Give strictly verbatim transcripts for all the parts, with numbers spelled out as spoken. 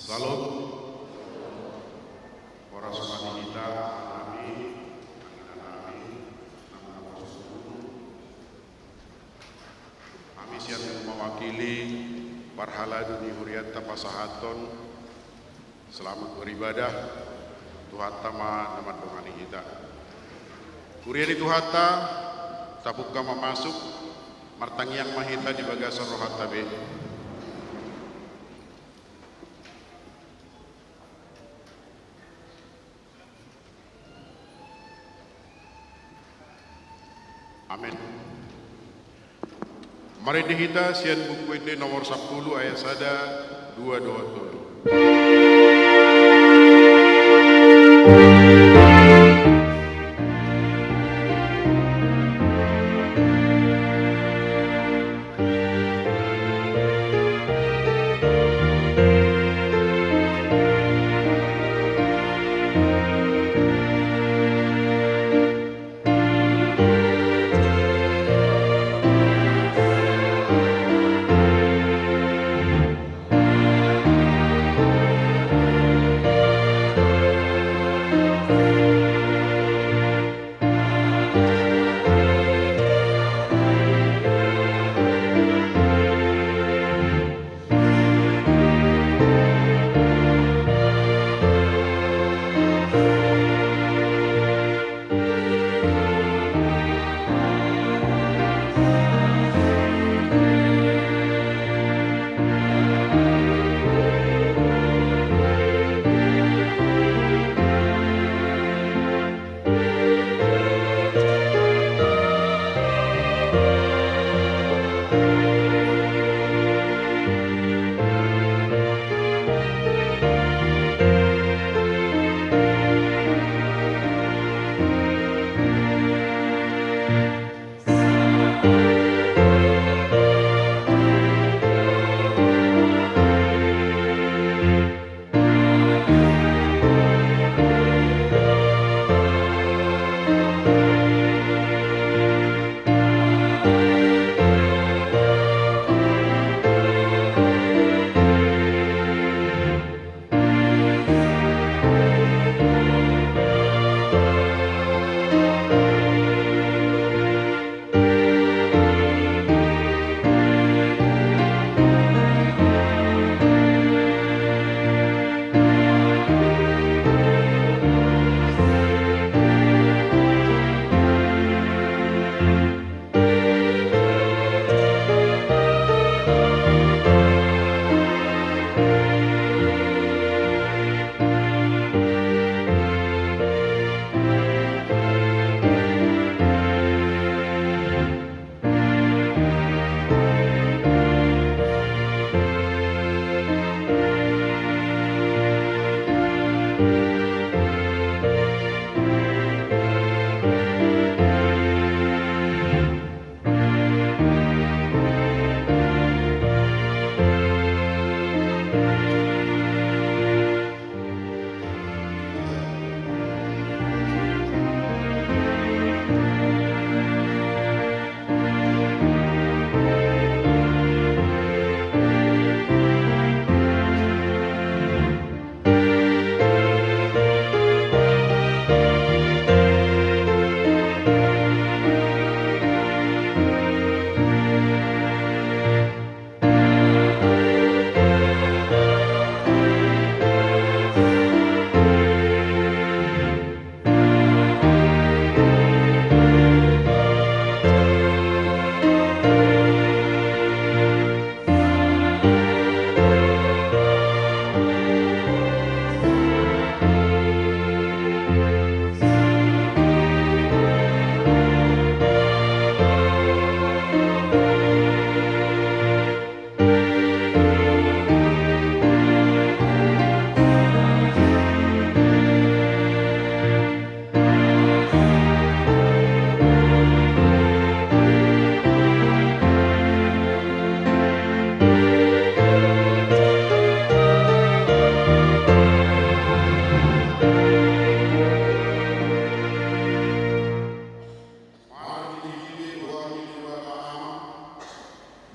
Salam. Horas ma di hita, amanami, angginanami, na marhaha. Hami sian mewakili parhalado ni hurianta pasahathon selamat beribadah. Tuhanta ma na mandongani hita. Huria ni Tuhanta, tapungka ma masuk, martangiang ma hita di bagasan rohanta be. Amen. Marende hita sian Buku Ende nomor sampulu, ayat sada, dua dohot tolu.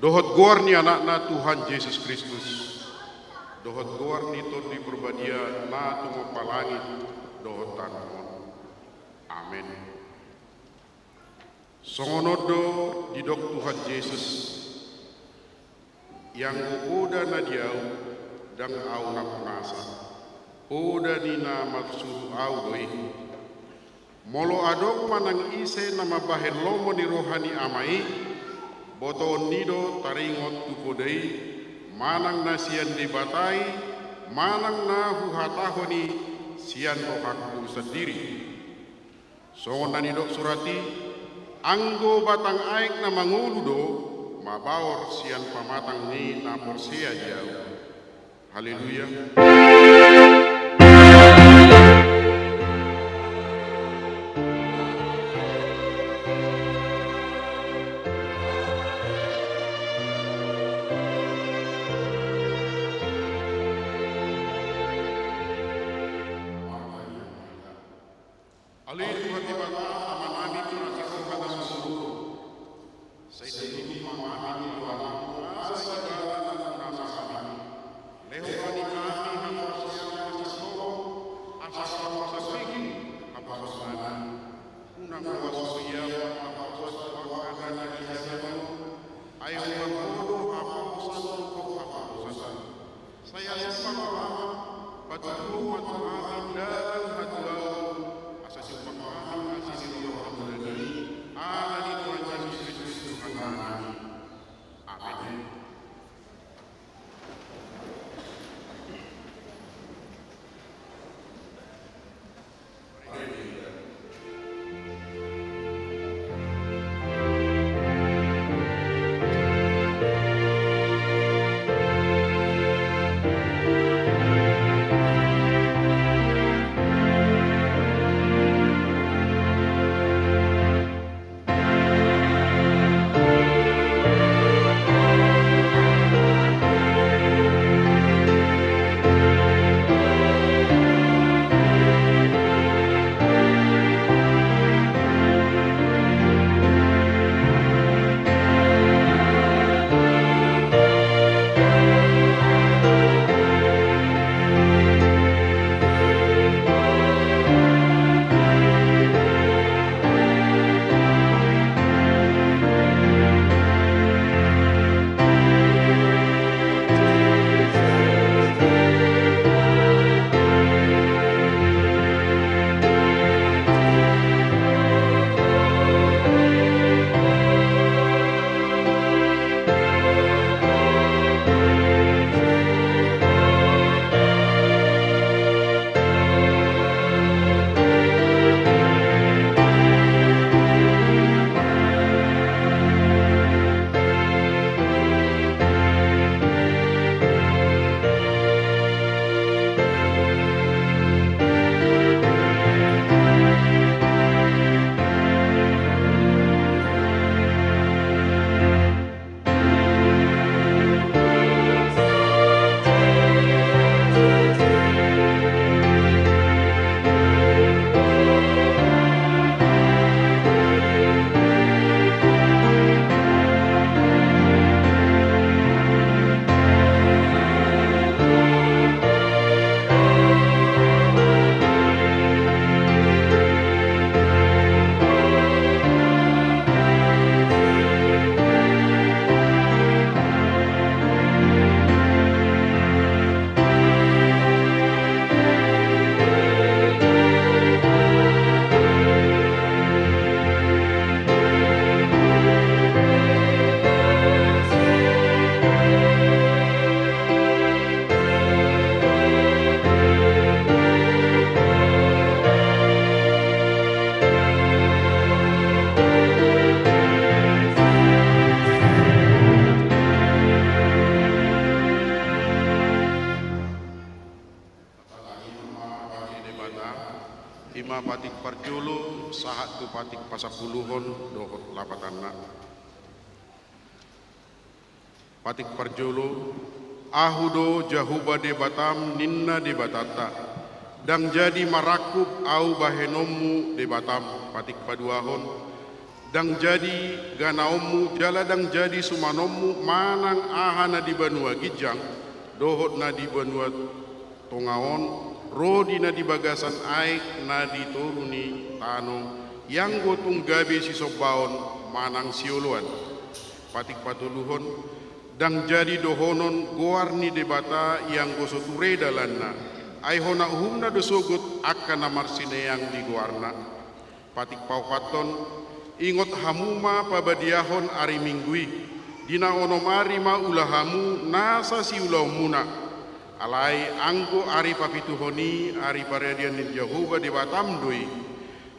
Dohot goar ni Anakna Tuhan Jesus Kristus. dohot goar ni Tondi Parbadia na tumompa langit dohot tano on. Amen. Songon on do didok Tuhan Jesus: Ianggo poda na di Ahu, ndang Ahu na punasa, poda ni na marsuru Ahu do i. Molo adong manang ise na mambahen lomo ni roha ni Ama i, botoon i do taringot tu poda i, manang na sian Debata i, manang na huhatahon i sian rohangku sandiri. Songon na nidok surat i: Anggo batang aek na mangolu do mabaor sian pamatang ni na porsea di Ahu. Haleluya. Ale Tuhan Debata, Amanami na marroha na sumurung, sai tutu ma hami tu rohaM, asa ibana na nunga hami. Lehon ma di hami haporseaon na sintong, asa haporseaon tingki haporseaonnami. Unang loas Ho ia manghaporseai tu angka na niajarhon, ai humbang Ho do haposan dohot haporseaon. Sai asi ma rohaM, patuduhon ma tu hami dalan hatuaon, asa jumpang hami asi ni roha hamuliaon i, ala ni Tuhan Jesus Kristus Tuhannami. Amen. Debata, i ma patik parjolo sahat tu patik pasampuluhon dohot lapatanna. Patik parjolo: Ahu do Jahowa Debatam, ninna Debatanta. Ndang jadi marangkup Ahu bahenonmu Debatam. Patik paduahon: Ndang jadi ganaonmu jala ndang jadi sumanonmu manang aha na di banua ginjang, dohot na di banua tonga on, ro di na di bagasan aek na di toru ni tano, ianggo tung gabe sisombaon manang sioloan. Patik patoluhon, ndang jadi dohonon goar ni Debata ianggo so ture dalanna, ai hona uhumna do sogot angka na marsineang di goarna. Patik paopathon, ingot hamu ma pabadiahon ari Minggu i, di na onom ari ma ula hamu nasa siulaonmuna. Alai anggo ari papituhon i ari paradian ni Jahowa Debatam do i.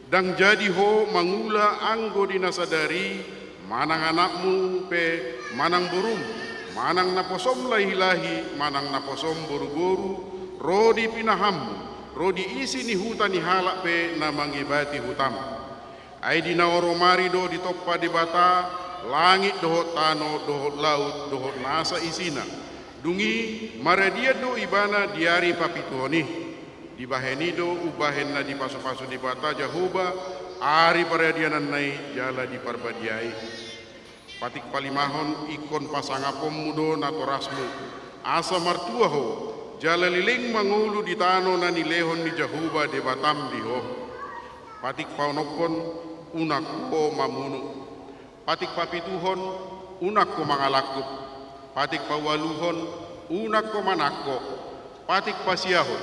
Ndang jadi ho mangula anggo di na sadari, manang anakmu pe, manang borum, manang naposom lahilahi, manang naposom boruboru, ro di pinahanmu, ro di isi ni huta ni halak pe na mangibati hutam. Ai di na onom ari do ditompa Debata langit dohot tano dohot laut dohot nasa isina. Dung i maradian do Ibana di ari papituhon i. Dibahen i do umbahen na dipasupasu Debata Jahowa ari paradiananna i jala diparbadiai. Patik palimahon, ingkon pasangaponmu do natorasmu, asa martua ho, jala leleng mangolu di tano na nilehon ni Jahowa Debatam di ho. Patik paonomhon, unang ho mamunu. Patik papituhon, unang ho mangalangkup. Patik paualuhon, unang ho manangko. Patik pasiahon,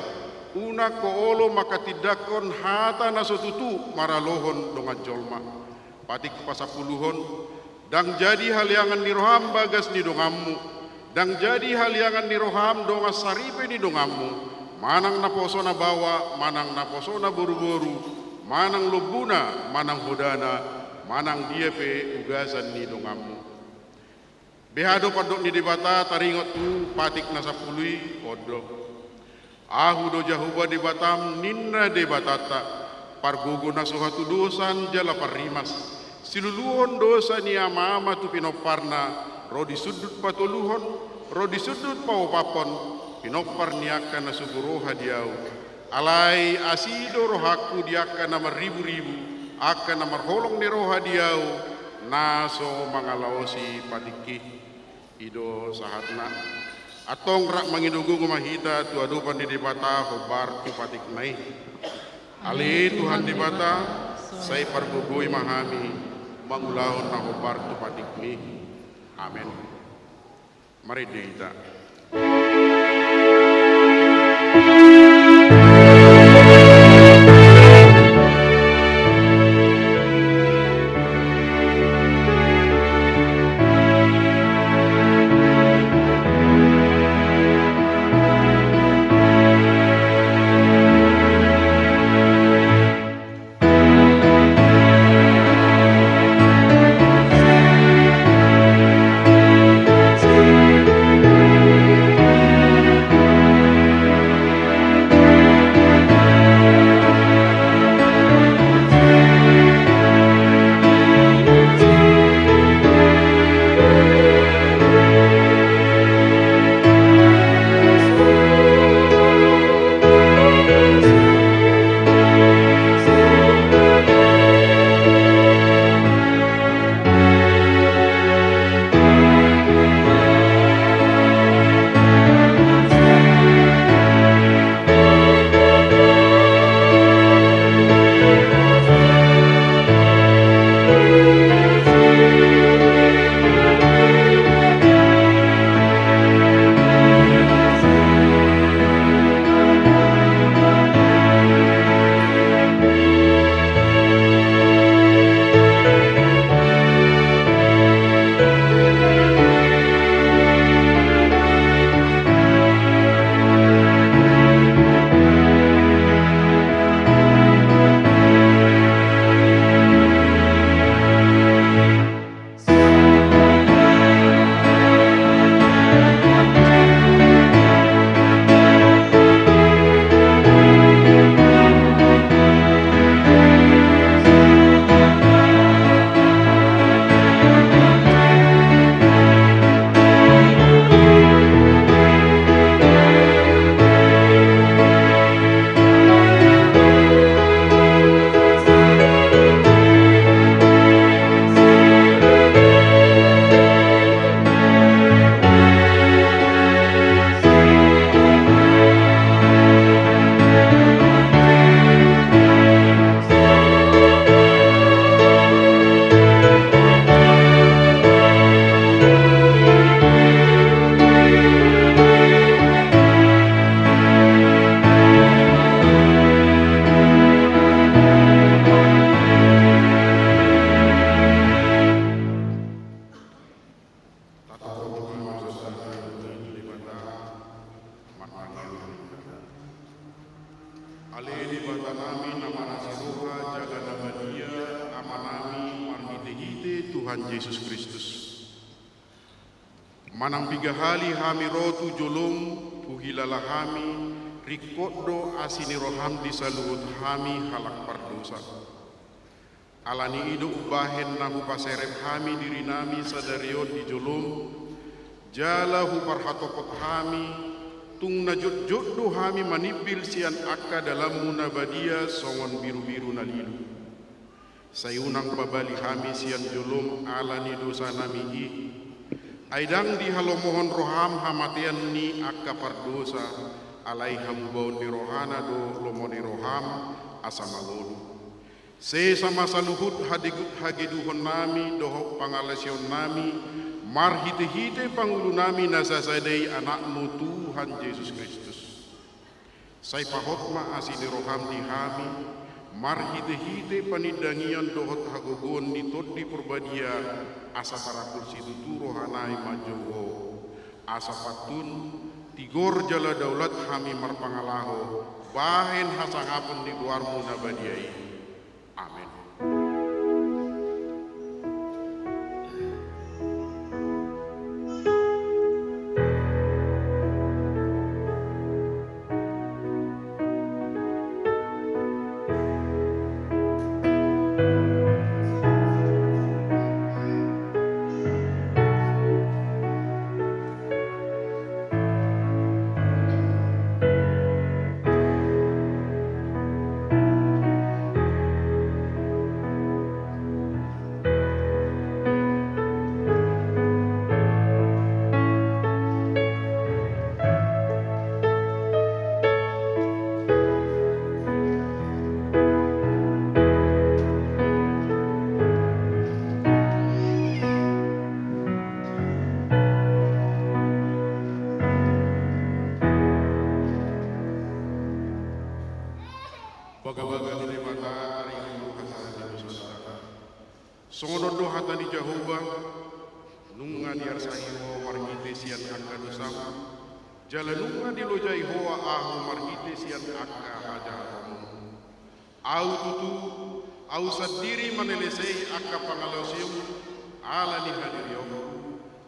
unang ho olo manghatindanghon hata na so tutu maralohon dongan jolma. Patik pasampuluhon, ndang jadi haleangan ni roham bagas ni donganmu, ndang jadi haleangan ni roham dongan saripe ni donganmu, manang naposona baoa, manang naposona boruboru, manang lombuna, manang hodana, manang dia pe ugasan ni donganmu. Beha do pandok ni Debata taringot tu patik na sampulu i, on do. Ahu do Jahowa Debatam, ninna Debatanta, pargogo na so hatudosan jala parrimas, siluluhon dosa ni amaama tu pinomparna, ro di sundut patoluhon, ro di sundut paopathon, pinompar ni angka na so huroha di ahu. Alai asi do rohangku di angka na marriburibu, angka na marholong ni roha di ahu, na so mangalaosi patik i. I do sahatna. Antong rap mangido gogo ma hita tu adopan ni Debata hombar tu patikna i. Ale Tuhan Debata, sai pargogoi ma hami mangulahon na hombar tu patikmi. Amen. Marende hita. Nami na marasi roha jala na badia, Amanami, marhite-hite Tuhan Jesus Kristus. Manang piga hali hami ro tu jolom, huhilala hami, ringkot do asi ni roham di saluhut hami halak pardosa. Ala ni i do umbahen na hupaserep hami dirinami sadari on di jolom, jala huparhatopot hami, tung na jotjot do hami manimbil sian angka dalanmu na badia songon birubiru na lilu. Sai unang pabali hami sian jolom ala ni dosanami i. Ai ndang dihalomohon roham hamatean ni angka pardosa, alai hamubaon ni rohana do lomo ni roham asa mangolu. Sesa ma saluhut hadigu-, hageduhonnami dohot pangalaosionnami, marhite-hite pangulunami na sasada i, Anakmu Tuhan Jesus Kristus. Sai pahot ma asi ni roham di hami, marhite-hite panindangion dohot hagogoon ni Tondi Parbadia, asa tarangkul situtu rohana i manjou Ho. Asa pantun, tigor jala daulat hami marpangalaho, bahen hasangapon ni goarmu na badia i. Amen. Bagabaga ni Debata, ari ni roha sahali tu sadari. Songon on do hata ni Jahowa, nunga diarsahi ho marhite sian angka dosam, jala nunga dilojai ho ahu marhite sian angka hajahatonmu. Ahu tutu, ahu sandiri manelesei angka pangalaosion ala ni hadirionku,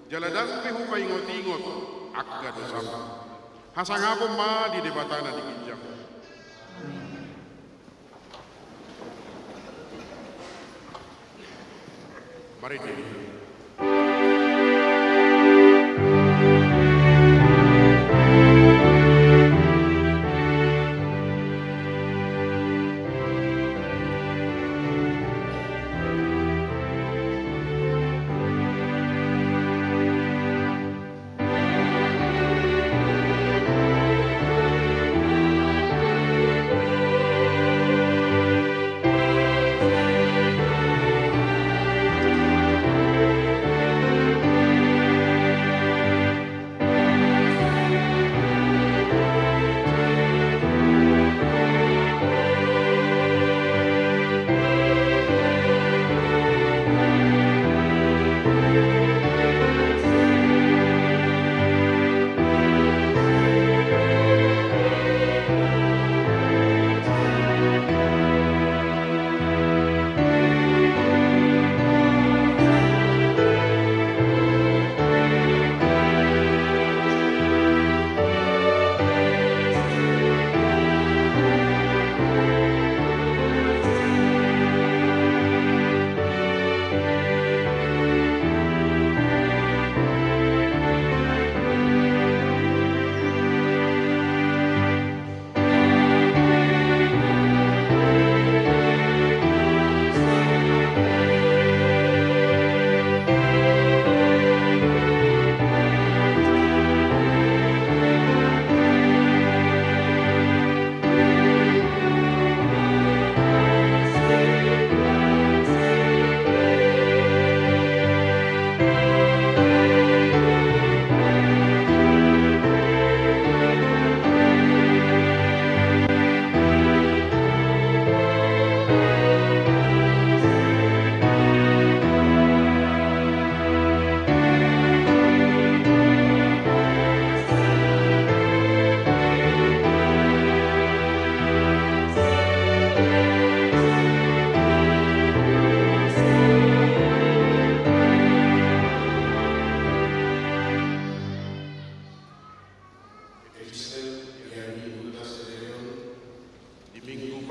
jala ndang pe hupaingot-ingot angka dosam. Hasangapon ma di Debata na di ginjang. Marende.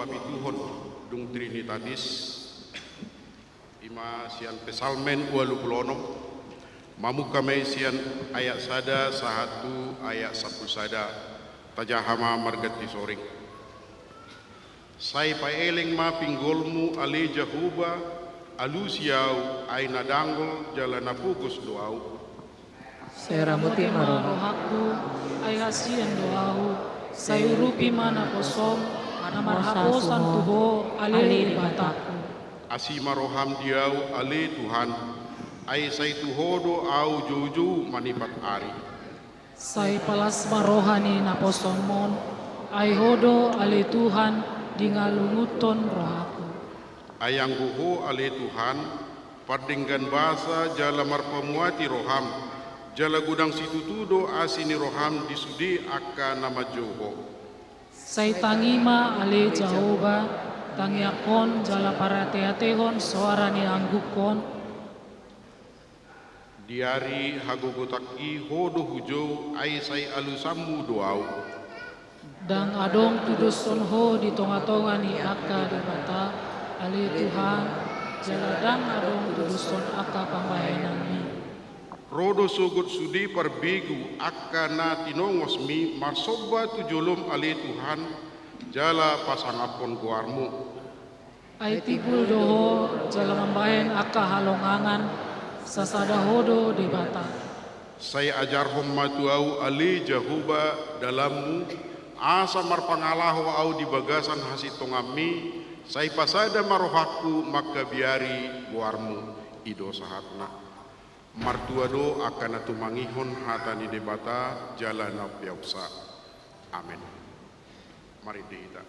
Pituhon dung Trinitatis, ima sian Psalmen ualu pulu onom, mamungka ma i sian ayat sada sahat tu ayat sampulu sada, tajaha ma marganti soring. Sai paeleng ma pinggolmu ale Jahowa, alusi ahu, ai na dangol jala na pogos do ahu. Sai ramoti ma rohangku, ai hasian do ahu, sai urupi ma naposom, na marhaposan tu Ho, ale Debatangku. Asi ma roham di ahu, ale Tuhan, ai sai tu Ho do ahu joujou manipat ari. Sai palas ma roha ni naposomon, ai Ho do, ale Tuhan, dingalungunhon rohangku. Ai anggo Ho, ale Tuhan, pardenggan basa jala marpamuati roham, jala godang situtu do asi ni roham di sude angka na manjou Ho. Sai tangi ma, ale Jahowa, tangianghon jala parateatehon soara ni angguhon. Di ari hagogotanki Ho do hujou, ai sai alusanmu do ahu. Ndang adong tudoshon Ho di tongatonga ni angka debata, ale Tuhan, jala ndang adong tudoshon angka pambahenanmi. Ro do sogot sude parbegu angka na tinongosmi marsomba tu jolom, ale Tuhan, jala pasangaphon goarmu. Ai timbul do Ho jala mambahen angka halongangan, sasada Ho do Debata. Sai ajarhon ma tu ahu, ale Jahowa, dalanmu, asa marpangalaho ahu di bagasan hasintonganmi, sai pasada ma rohangku mangkabiari goarmu. I do sahatna. Martua do angka na tumangihon hata ni Debata jala na umpeopsa. Amen. Marende hita.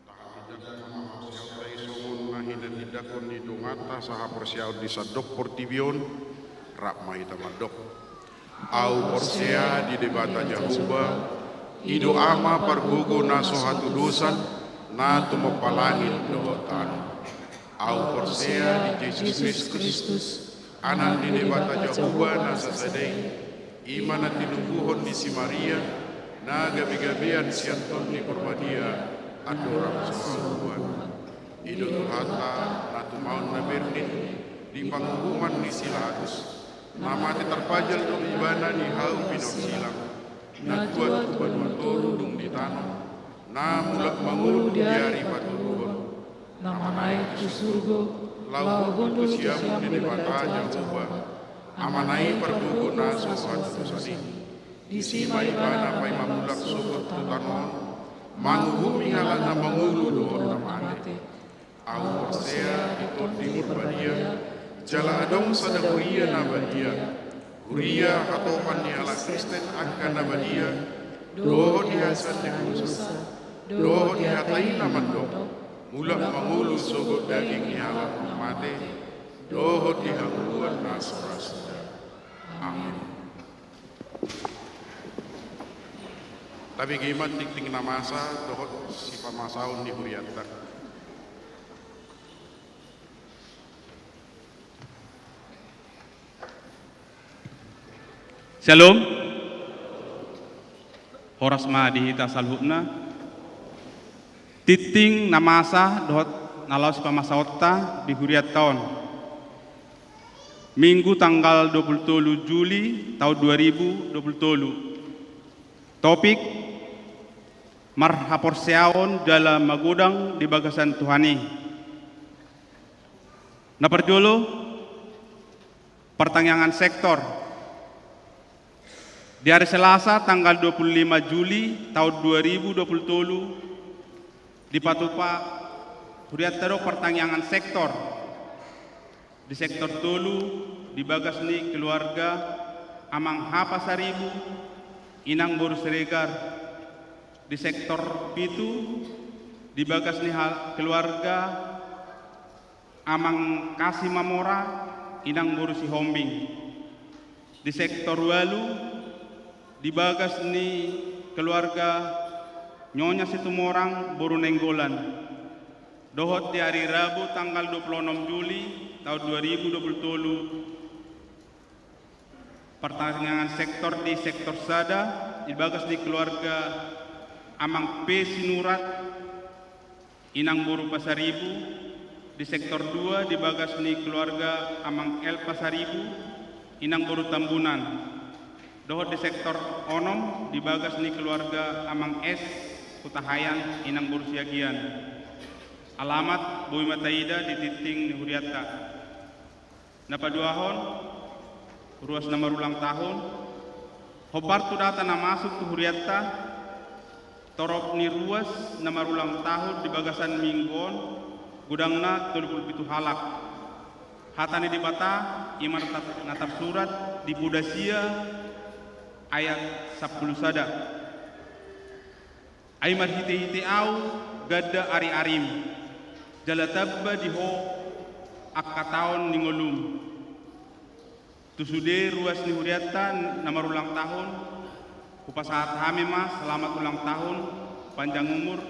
Tahatindangkon ma haporseaonta i songon na hinatindangkon ni donganta sahaporseaon di sandok portibi on. Rap ma hita mandok. Ahu porsea di Debata Jahowa, I do Ama pargogo na so hatudosan, na tumompa langit dohot tano. Ahu porsea di Jesus Kristus, Anak ni Debata Jahowa na sasada i, i ma na tinumbuhon ni si Maria, na gabegabean sian Tondi Porbadia, andorang so ahu tuan. I do Tuhanta, na tumaon na bernit di panguhuman ni si Pilatus, na mate tarpajal do Ibana di hau pinorsilang, na tuat tu banua toru dung di tano, na mulak mangolu di ari patoluhon, na manaek tu surgo, laho hundul tu siamun ni Debata Jahowa. Amana i pargogo na so hatudosan i. Disi ma Ibana paima mulak sogot tu tano on, manguhumi halak na mangolu dohot na mate. Ahu porsea di Tondi Porbadia, jala adong sada huria na badia, huria hatopan ni halak Kristen angka na badia, dohot di hasatian ni dosa, dohot di hata i na mandok, mulak mangolu sogot daging ni halak na mate, dohot di hangoluan na so ra suda. Amin. Tabege ma tingting na masa dohot sipamasaon ni hurianta. Syalom. Horas ma di hita saluhutna. Tingting na masa dohot na laho sipamasaonta di hurianta on. Minggu tanggal dua puluh tolu Juli taon dua ribu dua puluh tolu. Topik: Marhaporseaon jala magodang di bagasan Tuhan i. Na parjolo, partangiangan sektor. Di ari Selasa tanggal dua puluh lima Juli taon dua ribu dua puluh tolu, dipatupa hurianta do partangiangan sektor. Di sektor tolu, di bagas ni keluarga Amang H. Pasaribu, Inang boru Siregar. Di sektor pitu, di bagas ni hal-, keluarga Amang Kasi Mamora, Inang boru Sihombing. Di sektor ualu, di bagas ni keluarga Nyonya Situmorang boru Nainggolan. Dohot di ari Rabu tanggal dua puluh onom Juli taon dua ribu dua puluh tolu, partangiangan sektor di sektor sada, di bagas ni keluarga Amang P. Sinurat, Inang boru Pasaribu. Di sektor dua, di bagas ni keluarga Amang L. Pasaribu, Inang boru Tambunan. Dohot di sektor onom, di bagas ni keluarga Amang S. Hutahaean, Inang boru Siagian. Alamat boi ma taida di tingting ni hurianta. Na paduahon, ruas na marulang tahun. Hombar tu data na masuk tu hurianta, torop ni ruas na marulang tahun di bagasan minggu on, godangna tolu pulu pitu halak. Hata ni Debata, i ma na tar-, na tarsurat di Poda sia ayat sampulu sada. Ai marhitehite ahu ganda ariarim, jala tamba di ho angka taon ni ngolum. Tu sude ruas ni hurianta na marulang tahun, hupasahat hami ma selamat ulang tahun, panjang umur,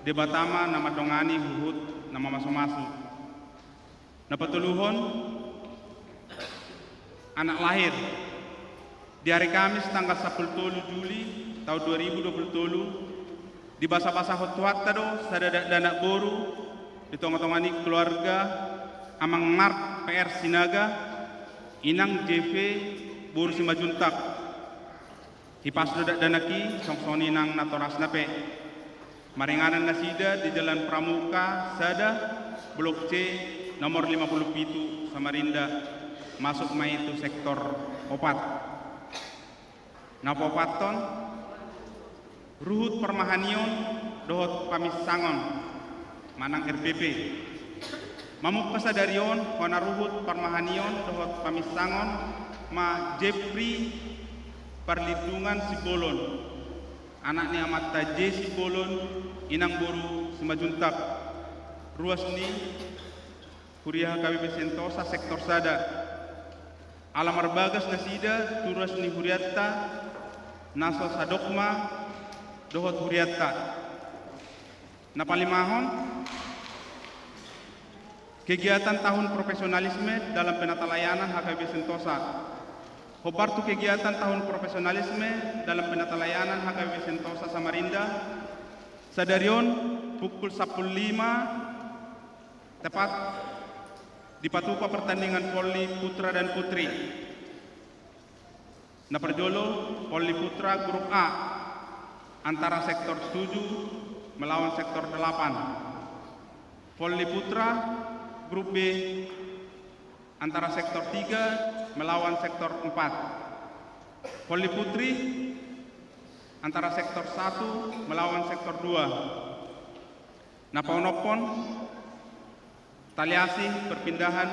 Debata ma na mandongani huhut na mamasumasu. Na patoluhon, anak lahir. Di ari Kamis tanggal sampulu tolu Juli taon dua ribu dua pulu tolu, dibasabasahon Tuhanta do sada dakdanak boru di tongatonga ni keluarga Amang Mark P R Sinaga, Inang J V boru Simanjuntak. Hipas do dakdanak i, songon i nang natorasna pe. Maringanan nasida di Jalan Pramuka sada, Blok C, nomor lima pulu pitu, Samarinda, masuk ma i tu sektor opat. Na paopathon, ruhut parmahanion dohot paminsangon manang R P P. Mamungka sadari on, hona ruhut parmahanion dohot paminsangon ma Jeffrey Parlindungan Simbolon, anak ni amanta J Simbolon, Inang boru Simanjuntak, ruas ni Huria H K B P Sentosa sektor sada. Ala marbagas nasida tu ruas ni hurianta, na so sadok ma dohot hurianta. Na palimahon, kegiatan tahun profesionalisme dalam penatalayanan H K B P Sentosa. Hombar tu kegiatan tahun profesionalisme dalam penatalayanan H K B P Sentosa Samarinda, sadari on pukul sampulu lima tepat dipatupa pertandingan voli putra dan putri. Na parjolo, voli putra grup A antara sektor tujuh melawan sektor delapan. Voli putra grup B antara sektor tiga melawan sektor empat. Voli putri antara sektor satu melawan sektor dua. Na paonomhon, tali asi perpindahan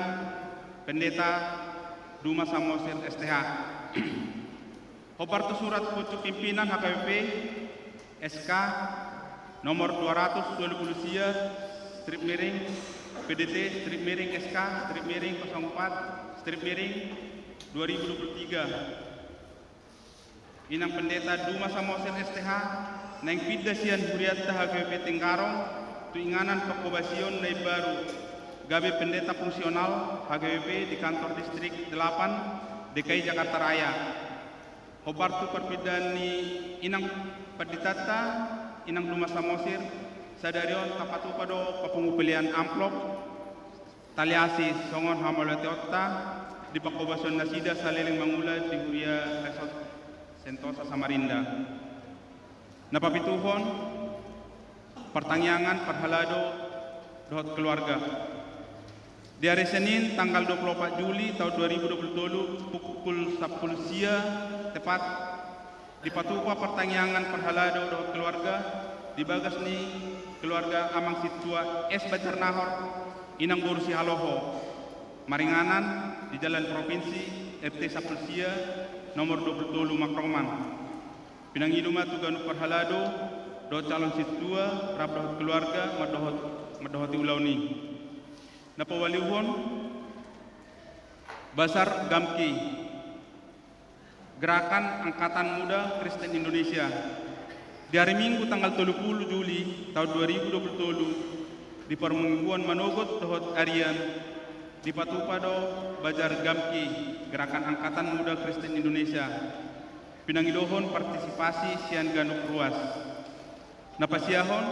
Pendeta Duma Samosir S T H. Hombar tu surat pucuk pimpinan H K B P S K nomor dua ratus dua puluh sia, strip miring, P D T, strip miring, S K, strip miring, kosong empat, strip miring, dua ribu dua puluh tiga. Inang Pendeta Duma Samosir S T H, naeng pinda sian hurianta H K B P Tenggarong tu inganan pangkobasion na imbaru, gabe pendeta fungsional H K B P di kantor distrik delapan D K I Jakarta Raya. Hombar tu perpindahan ni Inang Pendetanta, Inang Duma Samosir, sadari on tapatupa do papungu pelean amplop, tali asi songon hamauliateonta di pangkobasion nasida saleleng mangula di Huria Resort Sentosa Samarinda. Na papituhon, partangiangan parhalado dohot keluarga. Di ari Senin tanggal dua puluh opat Juli taon dua ribu dua puluh tolu pukul sampulu sia tepat dipatupa partangiangan parhalado dohot keluarga di bagas ni keluarga Amang Sintua S Banjarnahor, Inang boru Sihaloho, maringanan di Jalan Provinsi, R T sampulu sia, nomor dua puluh tolu Makroman. Pinangido ma tu ganup parhalado dohot calon sintua rap dohot keluarga mandohot, mandohoti ulaon i. Na paualuhon, Bazar Gamki, Gerakan Angkatan Muda Kristen Indonesia. Di ari Minggu tanggal tolu puluh Juli taon dua ribu dua puluh tolu, di parmingguan manogot dohot arian, dipatupa do Bazar Gamki, Gerakan Angkatan Muda Kristen Indonesia, pinangidohon partisipasi sian ganup ruas. Na pasiahon,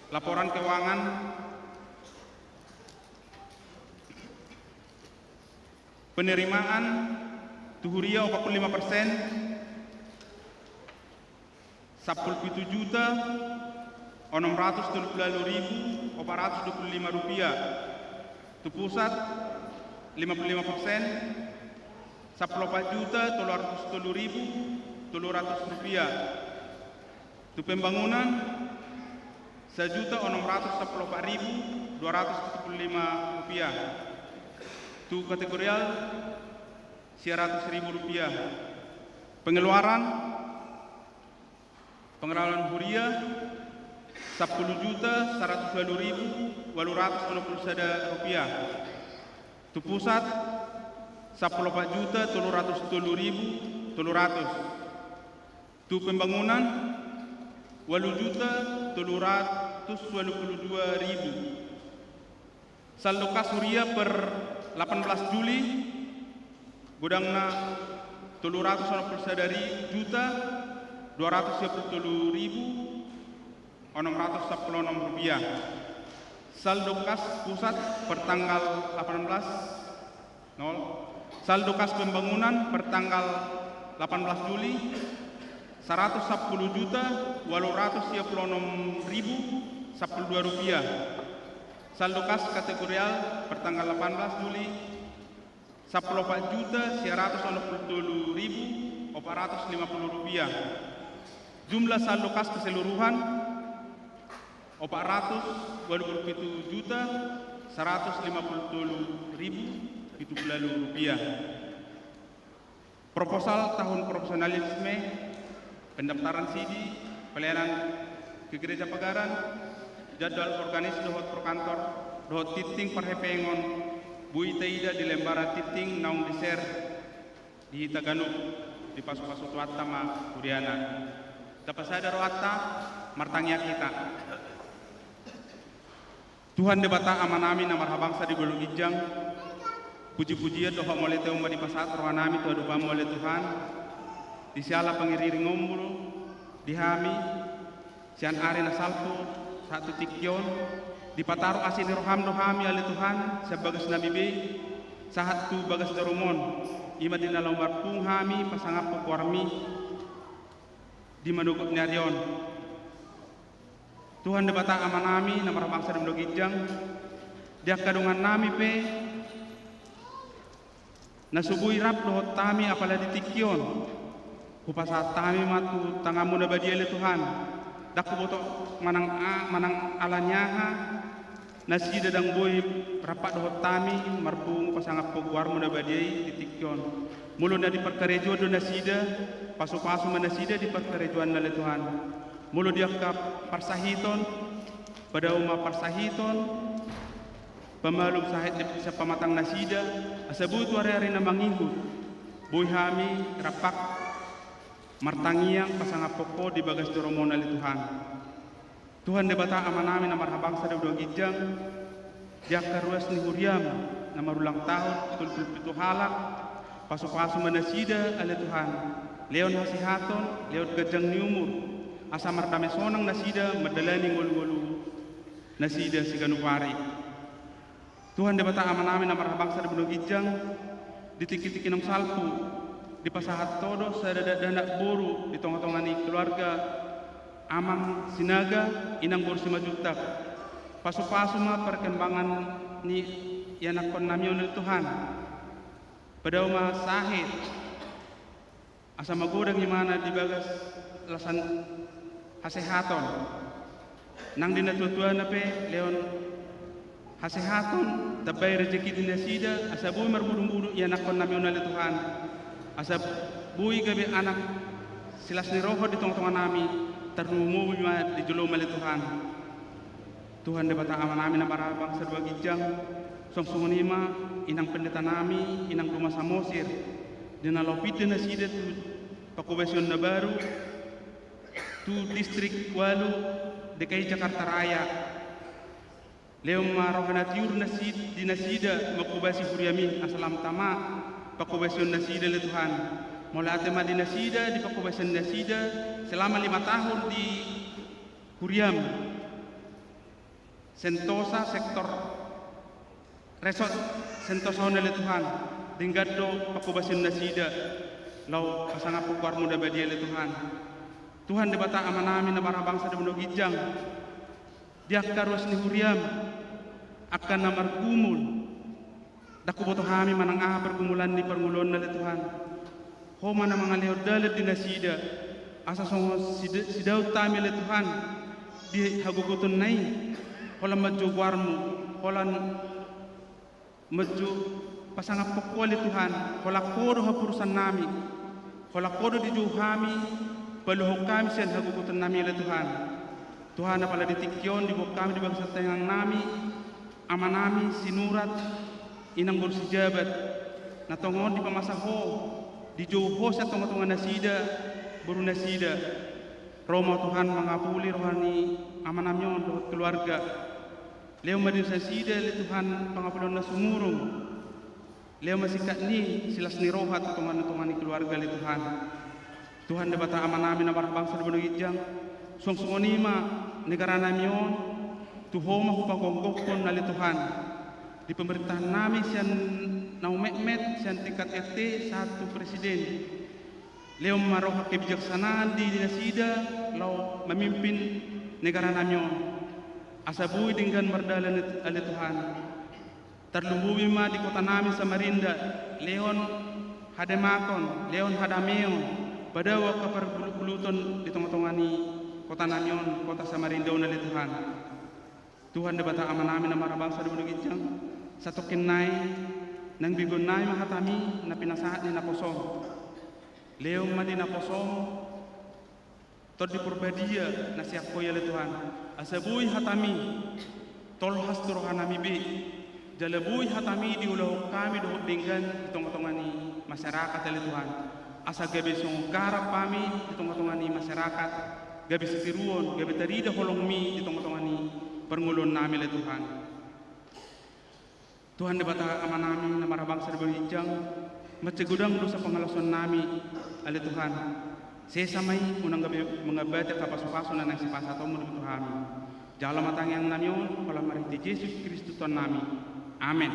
laporan keuangan, penerimaan tu huria opat puluh lima persen, sampulu pitu juta onom ratus tolu puluh ualu ribu opat ratus dua puluh lima rupiah. Tu pusat, lima puluh lima persen, sampulu opat juta tolu ratus tolu ribu tolu ratus rupiah. Tu pembangunan, sajuta onom ratus sampulu opat ribu dua ratus tujuh puluh lima rupiah. Tu kategorial, sia ratus ribu rupiah. Pengeluaran, pengeluaran huria, sampulu juta saratus ualu ribu ualu ratus onom puluh sada rupiah. Tu pusat, sampulu opat juta tolu ratus tolu ribu tolu ratus. Tu pembangunan, ualu juta tolu ratus ualu puluh dua ribu. Saldo kas huria per delapan belas Juli, godangna tolu ratus onom puluh sada ri-, juta dua ratus sia puluh tolu ribu onom ratus sampulu onom rupiah. Saldo kas pusat per tanggal delapan belas, nol. Saldo kas pembangunan per tanggal delapan belas Juli, saratus sampulu juta ualu ratus sia puluh onom ribu sampulu dua rupiah. Saldo kas kategorial per tanggal delapan belas Juli, sampulu opat juta sia ratus onom puluh tolu ribu opat ratus lima puluh rupiah. Jumlah saldo kas keseluruhan, opat ratus ualu puluh pitu juta saratus lima puluh tolu ribu pitu puluh ualu rupiah. Proposal tahun profesionalisme, pendaftaran sidi, pelayanan kegerejapagaran, jadwal organis dohot prokantor, dohot tingting parhepengon, boi taida di lembaran tingting naung di-share di hita ganup, dipasupasu Tuhanta ma huriana. Tapasada rohanta, martangiang hita. Tuhan Debata Amanami na marhabangsa di banua ginjang, puji-pujian dohot mauliate on ma dipasahat rohanami tu adopanMu ale Tuhan, di siala pangiriringonMu di hami, sian ari na salpu sahat tu tingki on, dipataru asi ni rohaM do hami ale Tuhan, sian bagasnami be, sahat tu bagas joroM on, i ma di na laho marpungu hami pasangaphon goarMi di manogot ni ari on. Tuhan Debata Amanami na marhabangsa di banua ginjang, di angka dongannami pe na so boi rap dohot hami apala di tingki on, hupasahat hami ma tu tanganMu na badia ale Tuhan. Ndang huboto manang a-, manang ala ni aha nasida ndang boi rap dohot hami marpungu pasangaphon goarMu na badia i di tingki on. Molo na di parkarejoan do nasida, pasu-pasu ma nasida di parkarejoanna ale Tuhan. Molo di angka parsahiton, padao ma parsahiton, pamalum sahit di sian pamatang nasida, asa boi tu ari-ari na mangihut, boi hami rap martangiang pasangaphon Ho di bagas joroM on ale Tuhan. Tuhan Debata Amanami na marhabangsa di banua ginjang, di angka ruas ni huriaM na marulang tahun, tolu pulu pitu halak, pasu-pasu ma nasida ale Tuhan, lehon hasehaton, lehon ganjang ni umur, asa mardame sonang nasida mandalani ngolu-ngolu nasida siganup ari. Tuhan Debata Amanami na marhabangsa di banua ginjang, di tingki-tingki naung salpu, dipasahat Ho do sada dakdanak boru di tonga-tonga ni keluarga Amang Sinaga, Inang boru Simanjuntak. Pasu-pasu ma perkembangan ni ianakhonnami on ale Tuhan. Padao ma sahit asa magodang imana di bagas lasan hasehaton. Nang di natua-tuana pe lehon hasehaton, tambai rejeki di nasida, asa boi marbudu-budu ianakhonnami on ale Tuhan. Asa boi gabe anak silas ni roha di tonga-tonganami, tarlumobi ma di joloM ale Tuhan. Tuhan Debata Amanami na marhabangsa di banua ginjang, suang songon i ma inang pendetanami, Inang Duma Samosir, di na laho pinda nasida tu panghobasion na baru, tu distrik walu D K I Jakarta Raya. Lehon ma roha na tiur nasi-, di nasida manghobasi huriaMi, asa lam tama panghobasion nasida ale Tuhan. Mauliate ma di nasida di panghobasion nasida selama lima tahun di huriaM. Sentosa, sektor resort Sentosa on ale Tuhan, denggan do panghobasion nasida laho pasangaphon goarMu na badia ale Tuhan. Tuhan Debata Amanami na marhabangsa di banua ginjang, di angka ruas ni huriaM, angka na margumul, ndang huboto hami manang aha pergumulan ni parngoluonna ale Tuhan. Ho ma na mangalehon dalan di nasida, asa songon sida-, sidaon hami ale Tuhan, di hagogotonna i, holan manjou goarMu, holan manjou pasangaphon Ho ale Tuhan, holan Ho do haporusannami, holan Ho do dijou hami, paluahon hami sian hagogotonnami ale Tuhan. Tuhan, apala di tingki on diboan hami di bagasan tangiangnami, amanami Sinurat, Inang boru Sijabat, na tongon dipamasa Ho, dijou Ho sian tonga-tonga nasida, boru nasida. Ro ma Tuhan mangapuli roha ni amanami on dohot keluarga. Lehon ma di nasida ale Tuhan pangapulion na sumurung. Lehon ma singkat ni silas ni roha tu tonga-tonga ni keluarga ale Tuhan. Tuhan Debata Amanami na marhabangsa di banua ginjang, suang songon i ma negaranami on, tu Ho ma hupagomgophon ale Tuhan. Di pemerintahannami sian na umetmet, sian tingkat R T sahat tu presiden. Lehon ma roha kebijaksanaan di nasida laho mamimpin negaranami on. Asa boi denggan mardalan ale Tuhan. Tarlumobi ma di kotanami Samarinda, lehon hademaon, lehon hadameon, padao angka pargulutguluton di tonga-tonga ni kotanami on, kota Samarinda on ale Tuhan. Tuhan Debata Amanami na marhabangsa di banua ginjang, satongkin nai, nang begeonnami ma hatami na pinasahat ni naposoM. Lehon ma di naposoM, Tondi Porbadia na sian Ho i ale Tuhan, asa boi hatami tolhas tu rohanami be, jala boi hatami diulahon hami dohot denggan di tonga-tonga ni masyarakat ale Tuhan. Asa gabe songon garam hami di tonga-tonga ni masyarakat, gabe sitiruon, gabe tarida holongmi di tonga-tonga ni parngoluonnami, ale Tuhan. Tuhan Debata Amanami na marhabangsa di banua ginjang, mansai godang dosa pangalaohionnami, ale Tuhan. Sesa ma i, unang gabe mangambati angka pasu-pasu na naeng sipasahatonmu tu hami. Jalo ma tangiangnami on, holan marhite Jesus Kristus Tuhannami. Amen.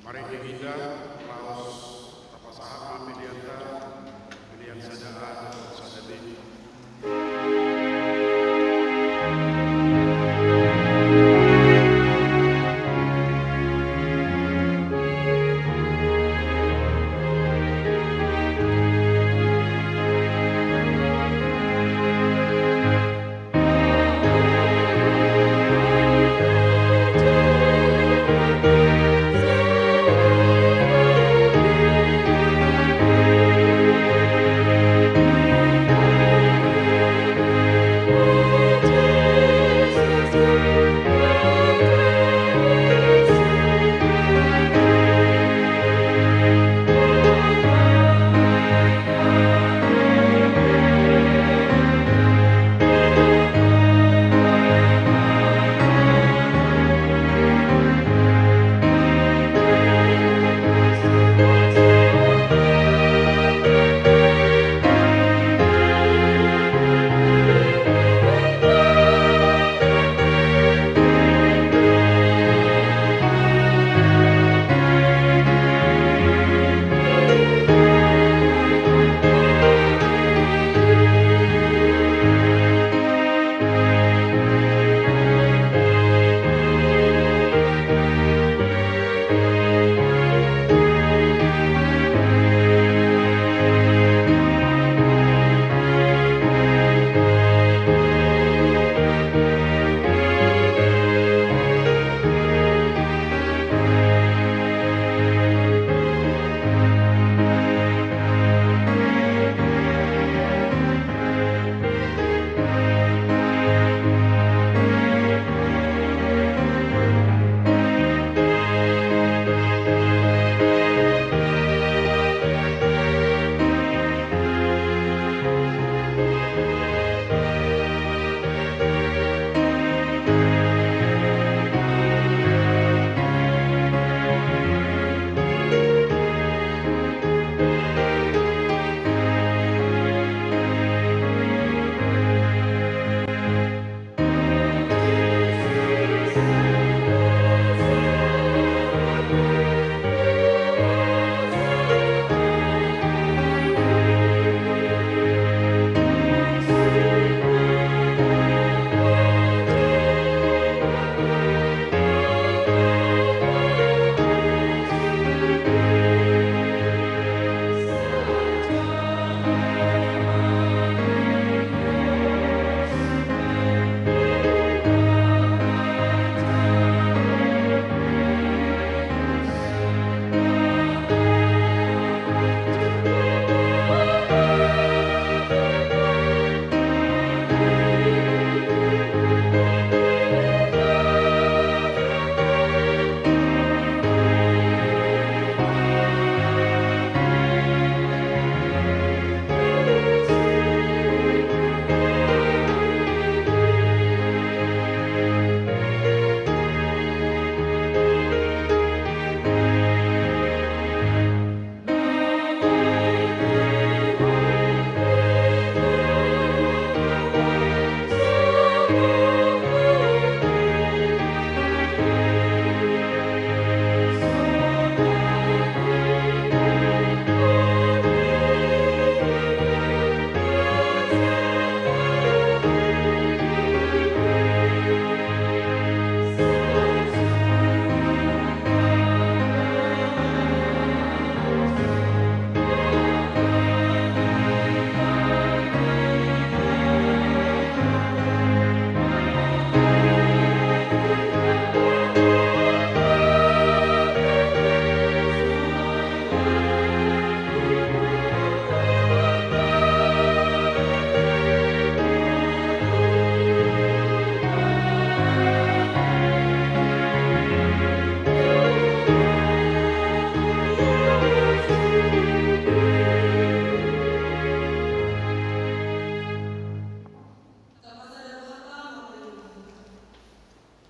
Mari hita laos tapasahat ma pelean ta, pelean sada A dan sada B.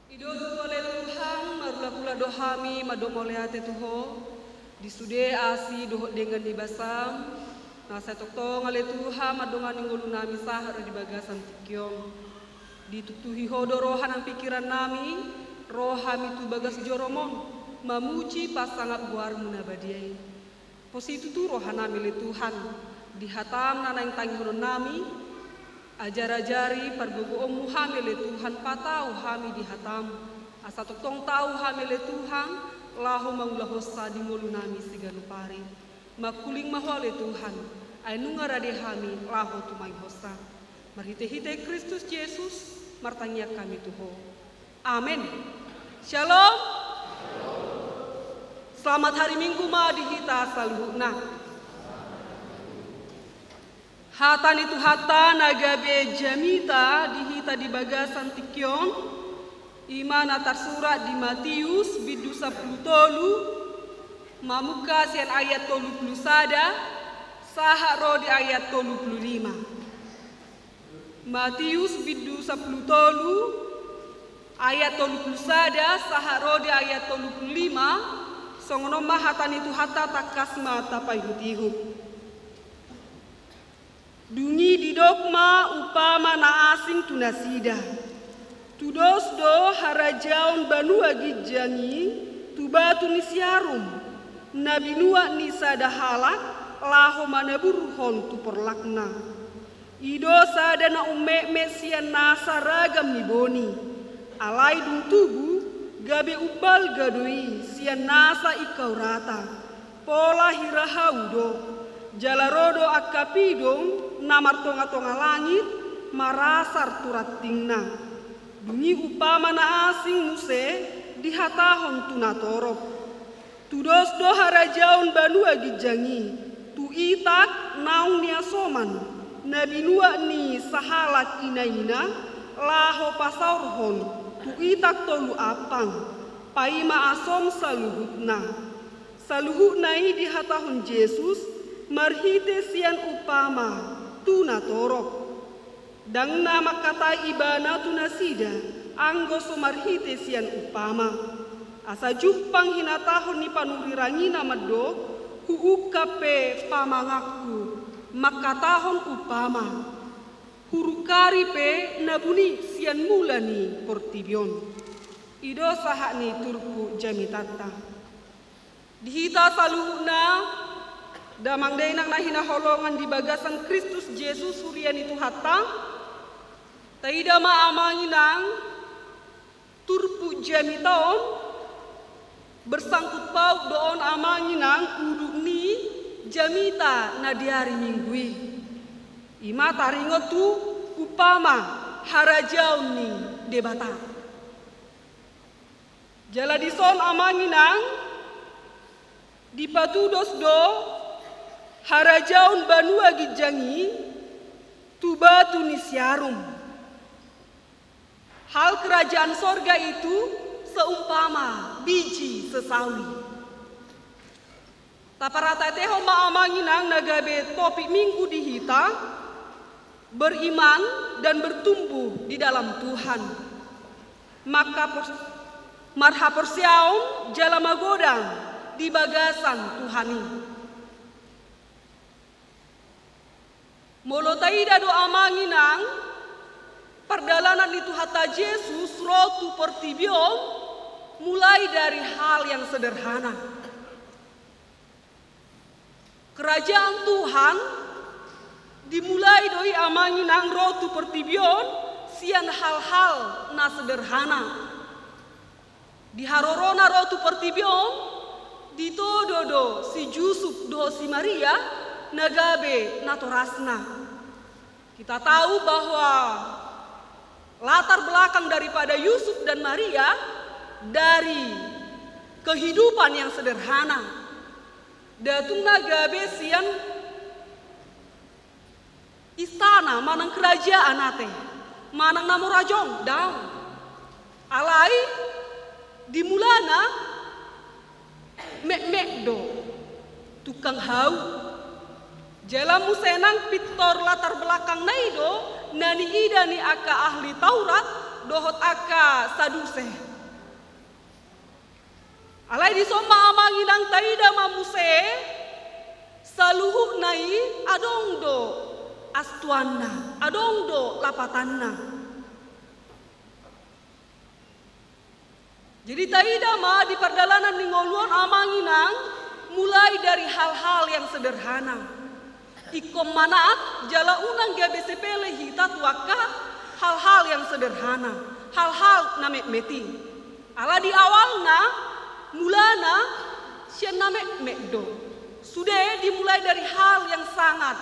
I do tutu ale Tuhan, marulak-ulak do hami mandok mauliate tu Ho, di sude asi dohot denggan ni basam, na sai tongtong ale Tuhan mandongani ngolunami sahat ro di bagasan tingki on. Dituktuhi Ho do roha nang pingkirannami, ro hami tu bagas joroMon, mamuji pasangap goarMu na badia i. Posi tutu rohanami ale Tuhan, di hataM na naeng tangihononnami, ajar-ajari pargogoonMu hami ale Tuhan, patau hami di hataM, asa tongtong tau hami ale Tuhan, laho mangulahonsa di ngolunami siganup ari. Mangkuling ma Ho ale Tuhan, ai nunga rade hami laho tumangihonsa. Marhite-hite Kristus Jesus, martangiang hami tu Ho. Amen. Shalom. Selamat hari Minggu ma di hita saluhutna. Hata ni Tuhanta na gabe jamita di hita di bagasan tingki on, i ma na tarsurat di Matius bindu sampulu tolu, mamungka sian ayat tolu pulu sada, sahat ro di ayat tolu pulu lima. Matius bindu sampulu tolu, ayat tolu pulu sada, sahat ro di ayat tolu pulu lima, songon on ma hata ni Tuhanta, tangkas ma tapaihut-ihut. Dung i didok ma umpama na asing tu nasida. Tudos do harajaon banua ginjang i tu batu ni siarum, na binuat ni sada halak laho manaburhon tu porlakna. I do sada na ummetmet sian nasa ragam ni boni. Alai dung tubu, gabe umbalga do i sian nasa ingkau rata. Pola hira hau do, jala ro do angka pidong na martonga-tonga langit, marasar tu rantingna. Dung i umpama na asing muse dihatahon tu natorop. Tudos do harajaon banua ginjang i tu itak naung niasoman, na binuat ni sahalak inaina, laho pasaorhon tu itak tolu ampang, paima asom saluhutna. Saluhutna i dihatahon Jesus marhite sian umpama tu natorop. Ndang na mangkatai Ibana tu nasida, anggo so marhite sian umpama. Asa jumpang hinatahon ni panurirang i na mandok, huungkap pe pamanganku, mangkatahon umpama. Hurungkari pe na buni sian mula ni portibi on. I do sahat ni turpuk jamitanta. Di hita saluhutna, damang dainang na hinaholongan di bagasan Kristus Jesus, huria ni Tuhanta, taida ma amang inang, turpuk jamita on, bersangkut paut do on amang inang udut ni jamita na di ari Minggu i. I ma taringot tu umpama harajaon ni Debata. Jala dison amang inang, dipatudos do harajaon banua ginjang i tu batu ni siarum. Hal kerajaan sorga itu seumpama biji sesawi. Taparateatehon ma amang inang na gabe topik Minggu di hita, beriman dan bertumbuh di dalam Tuhan. Maka pos-, marhaporseaon jala magodang di bagasan Tuhan i. Molo taida do amang inang, pardalanan ni Tuhanta Jesus ro tu portibi on, mulai dari hal yang sederhana. Kerajaan Tuhan dimulai do i amang inang ro tu portibi on sian hal-hal na sederhana. Di harorona ro tu portibi on, ditodo do si Jusup dohot si Maria na gabe natorasna. Kita tahu bahwa latar belakang daripada Yusuf dan Maria dari kehidupan yang sederhana. Nda tung na gabe sian istana manang kerajaan ate, manang na mora jong, daong. Alai di mulana metmet do, tukang hau. Jala muse nang pintor latar belakangna i do na niida ni angka ahli Taurat dohot angka Saduse. Alai dison ma amang inang taida ma muse, saluhutna i adong do astuanna, adong do lapatanna. Jadi taida ma di pardalanan ni ngolu on amang inang, mulai dari hal-hal yang sederhana. Ingkon manat jala unang gabe sepele hita tu angka hal-hal yang sederhana, hal-hal na metmet i. Ala di awalna, mulana sian na metmet do. Sude dimulai dari hal yang sangat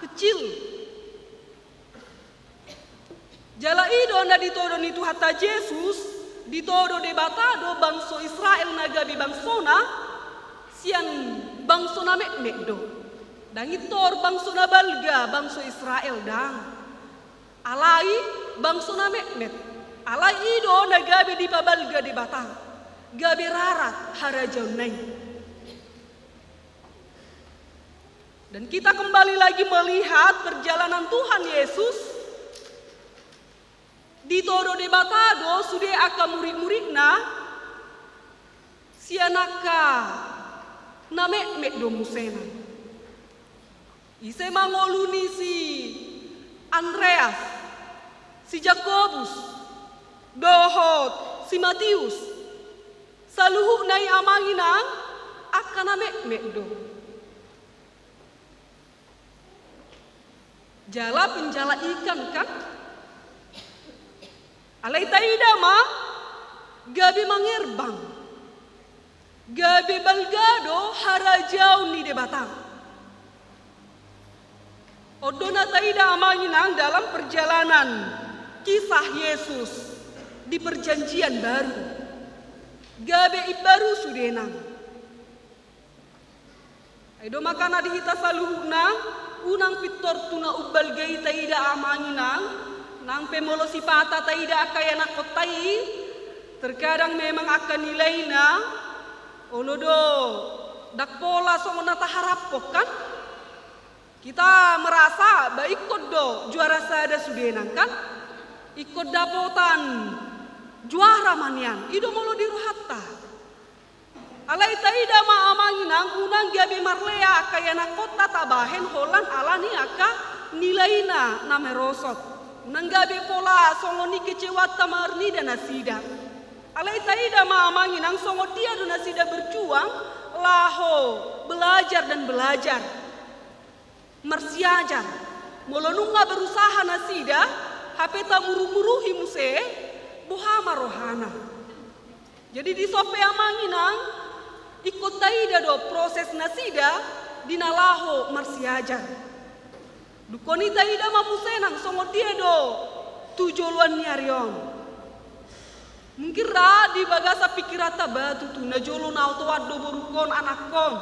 kecil. Jala i do na ditodo ni Tuhanta Jesus, ditodo Debata do bangso Israel na gabe bangsona, sian bangso na metmet do. Ndang intor bangso na balga bangso Israel, ndang. Alai bangso na metmet. Alai i do na gabe dipabalga Debata, gabe rarat harajaonna i. Dan kita kembali lagi melihat perjalanan Tuhan Yesus. Ditodo Debata do sude angka murid-muridna sian angka na metmet do musena. Ise ma ngolu ni si Andreas, si Jakobus, dohot si Matius. Saluhutna i amang inang angka na metmet do. Jala penjala ikan kan? Alai taida ma, gabe mangerbang, gabe balga do harajaon ni Debata. On do na taida amang inang dalam perjalanan kisah Yesus di perjanjian baru. Gabe imbaru sudena. Ai do makana di hita saluhutna, unang pintor tu na umbalga i taida amang inang, nang pe molo sipata taida angka ianakhonta i, terkadang memang angka nilaina, olo do, ndang pola songon na taharaphon kan? Kita merasa ba ingkon do juara sada sude nang kan? Ingkon dapotan juara ma nian, i do molo di rohanta. Alai taida ma amang inang unang gabe marlea angka ianakhonta tabahen holan ala ni angka nilaina na merosot. Unang gabe pola songon i kecewanta marnida nasida. Alai taida ma amang inang songon dia do nasida berjuang laho belajar dan belajar. Marsiajar, molo nunga berusaha nasida, hape tamuruh-muruhi muse, boha ma rohana. Jadi dison pe amang inang, ingkon taida do proses nasida di na laho marsiajar. Dungkon i taida ma muse nang songon dia do tu joloan ni ari on. Mungkin ra di bagasan pikiranta ba tutu na jolo na otoan do borungkon anakkon,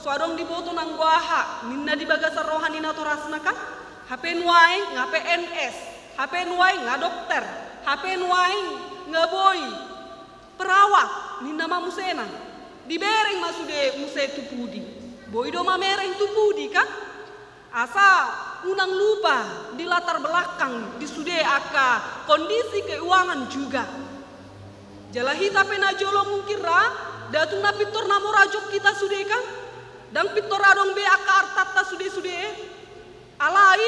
so adong diboto nanggo aha, ninna di bagasan roha ni natorasna kan? Hape nuaeng nga P N S, hape nuaeng nga dokter, hape nuaeng nga boi perawat, ninna ma muse nang. Dibereng ma sude muse tu pudi. Boi do mamereng tu pudi kan? Asa unang lupa di latar belakang di sude angka kondisi keuangan juga. Jala hita pe na jolo mungkin ra, ndang tung na pintor na mora jok hita sude kan? Ndang pintor adong be angka artanta sude-sude. Alai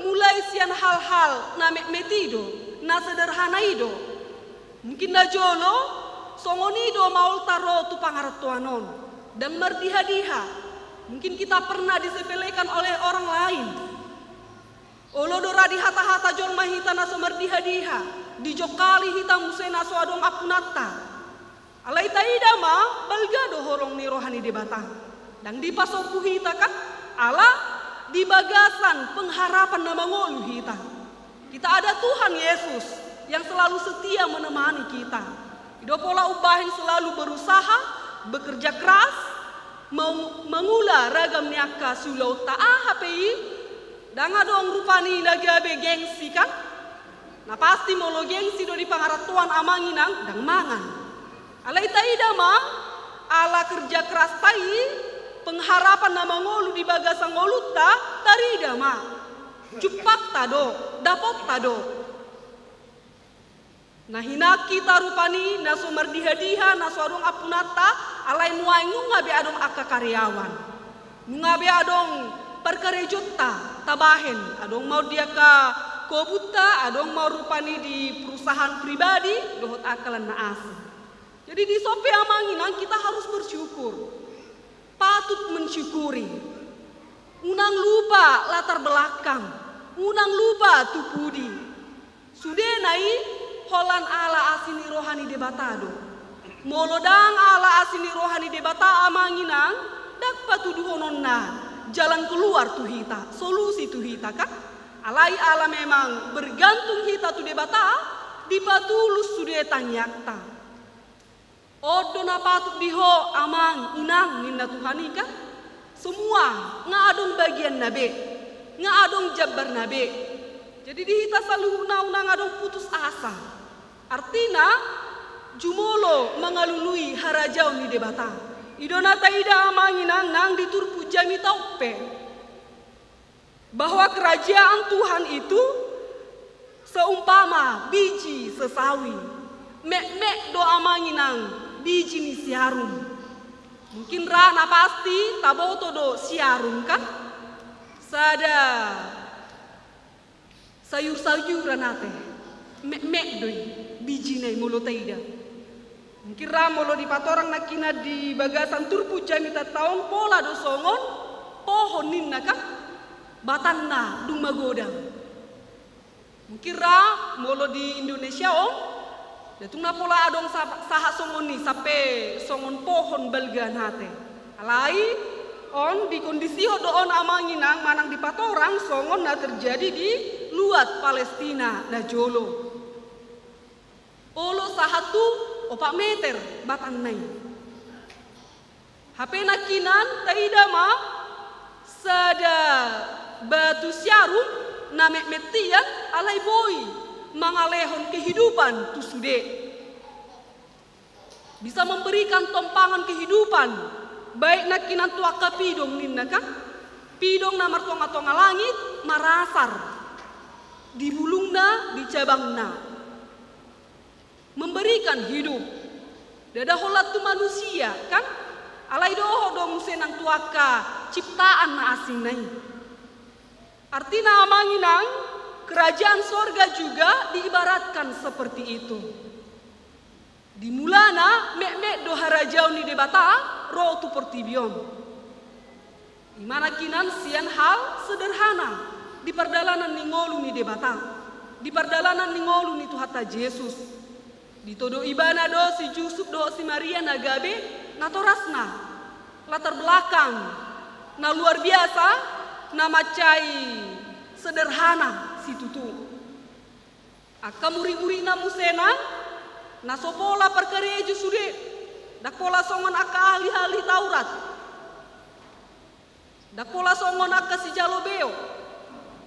mulai sian hal-hal na metmet i do, na sederhana i do. Mungkin na jolo, songon i do maolta ro tu pangarantoan on, ndang mardiha-diha. Mungkin kita pernah disepelekan oleh orang lain. Olo do ra dihata-hata jolma hita na so mardiha-diha, dijokali hita muse na so adong ampunanta. Alai taida ma, balga do holong ni roha ni Debata. Ndang dipasombu hita kan, ala di bagasan pengharapan na mangolu hita. Kita ada Tuhan Yesus yang selalu setia menemani kita. I do pola umbahen selalu berusaha, bekerja keras, meng-, mangula ragam ni angka siulaonta aha pe i, ndang adong rupani na gabe gengsi kan? Na pasti molo gengsi do di pangarantoan amang inang, ndang mangan. Alai taida ma, ala kerja kerasta i, pengharapan na mangolu di bagasan ngolunta, tarida ma. Jumpangta do, dapotta do. Na hinang hita rupani na so mardiha-diha, na so adong ampunanta, alai nuaeng nunga be adong angka karyawan. Nunga be adong parkarejonta tabahen, adong ma on di angka kobunta, adong ma on rupani di perusahaan pribadi, dohot angka lan na asing. Jadi dison pe amang inang kita harus bersyukur. Patut mensyukuri. Unang lupa latar belakang. Unang lupa tu pudi. Sudena i holan ala asi ni roha ni Debata do. Molo ndang ala asi ni roha ni Debata amang inang, ndang patuduhononna jalan keluar tu hita, solusi tu hita kan? Alai ala memang bergantung hita tu Debata, dipatulus sude tangiangta. On do na patut di ho amang inang ninna Tuhan i kan? Semua, nga adong bagianna be, nga adong jambarna be. Jadi di hita saluhutna unang adong putus asa. Artina, jumolo mangalului harajaon ni Debata. I do na taida amang inang nang di turpuk jamita on pe. Bahwa kerajaan Tuhan itu seumpama biji sesawi. Metmet do amang inang biji ni siarum. Mungkin ra na pasti taboto do siarum kan? Sada sayur-sayuran ate. Metmet do i bijina i molo taida. Mungkin ra molo dipatorang nangkinan di bagasan turpuk jamita on pola do songon pohon ninna kan? Batangna dung magodang. Mungkin ra molo di Indonesia on, da tung na pola adong sa-, sahat songon i sampe songon pohon balgaan ate. Alai on dikondisihon do on amang inang manang dipatorang songon na terjadi di luat Palestina na jolo. Olo sahat tu opat meter batangna i. Hape nangkinan taida ma sada batu siarum na metmet tian alai boi mangalehon kehidupan tu sude. Bisa memberikan tompangan kehidupan, baik nangkinan tu angka pidong ninna kan? Pidong na martonga-tonga langit, marasar di bulungna, di cabangna. Memberikan hidup. Ndada holan tu manusia kan? Alai dohot do muse nang tu angka ciptaan na asing na i. Artina amang inang, kerajaan sorga juga diibaratkan seperti itu. Di mulana metmet do harajaon ni Debata ro tu portibi on. I ma nangkinan sian hal sederhana di pardalanan ni ngolu ni Debata, di pardalanan ni ngolu ni Tuhanta Jesus. Ditodok ibana do si Jusup dohot si Maria na gabe natorasna, latar belakang na luar biasa, na mansai sederhana situtu. Angka murid-muridna muse nang na so pola parkarejo sude, ndang pola songon angka ahli-ahli Taurat. Ndang pola songon angka sijalo beo.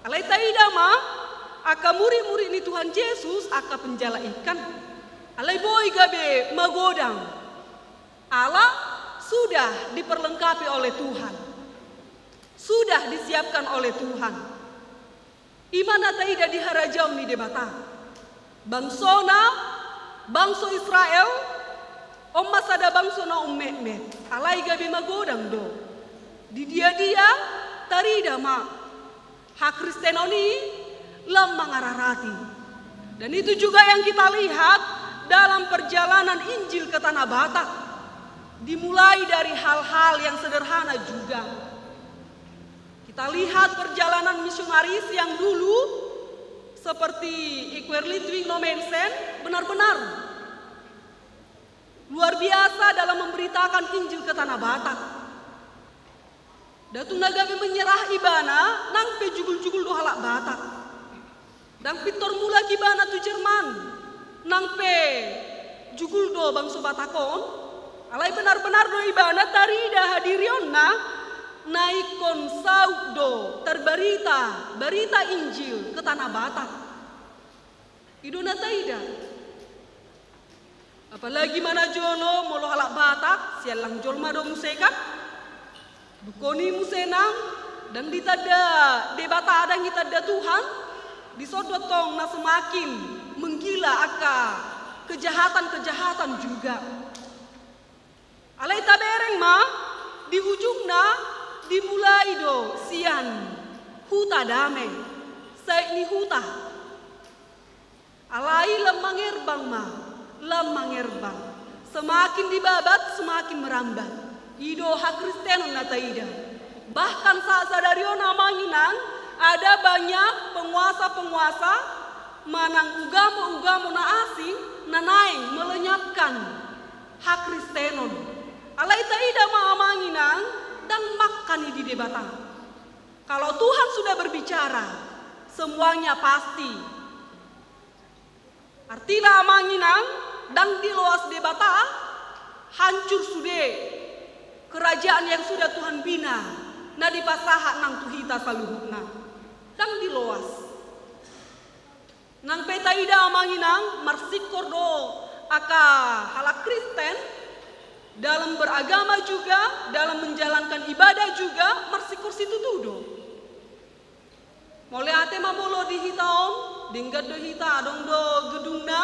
Alai taida ma angka murid-murid ni Tuhan Jesus, angka penjala ikan. Alai boi gabe magodang. Ala sudah diperlengkapi oleh Tuhan. Sudah disiapkan oleh Tuhan. I ma na taida di harajaon ni Debata. Bangsona, bangso Israel, on ma sada bangso na ummetmet, alai gabe magodang do. Di dia-dia tarida ma hakristenon i lam mangararati. Dan itu juga yang kita lihat dalam perjalanan Injil ke Tanah Batak. Dimulai dari hal-hal yang sederhana juga. Kita lihat perjalanan misionaris yang dulu seperti Equivalent Twin Nomensen benar-benar luar biasa dalam memberitakan Injil ke Tanah Batak. Datu na gabe menyerah ibana nang pe jugul-jugul do halak Batak. Ndang pintor mulak ibana tu Jerman, nang pe jugul do bangso Batak on, alai benar-benar do ibana tarida hadirionna, na ingkon saut do tarbarita barita Injil ke Tanah Batak. I do na taida. Apalagi ma na jolo molo halak Batak, siallang jolma do muse kan? Dungkon i muse nang, ndang ditanda Debata, ndang ditanda Tuhan, dison do tong na semakin menggila angka kejahatan-kejahatan juga. Alai tabereng ma, di ujungna dimulai do sian huta dame, saik ni huta. Alai lam mangerbang ma, lam mangerbang. Semakin dibabat, semakin merambat. I do hakristenon na taida. Bahkan saat sadari on amang inang, ada banyak penguasa-penguasa manang ugamo-ugamo na asing na naeng melenyapkan hakristenon. Alai taida ma amang inang, ndang mangkani di Debata. Kalau Tuhan sudah berbicara, semuanya pasti. Artina amang inang, ndang diloas Debata, hancur sude kerajaan yang sudah Tuhan bina, na dipasahat nang tu hita saluhutna. Ndang diloas. Nang pe taida amang inang, marsingkor do angka halak Kristen, dalam beragama juga, dalam menjalankan ibadah juga, marsingkor situtu do. Mauliate ma molo di hita on, denggan do hita, adong do gedungna,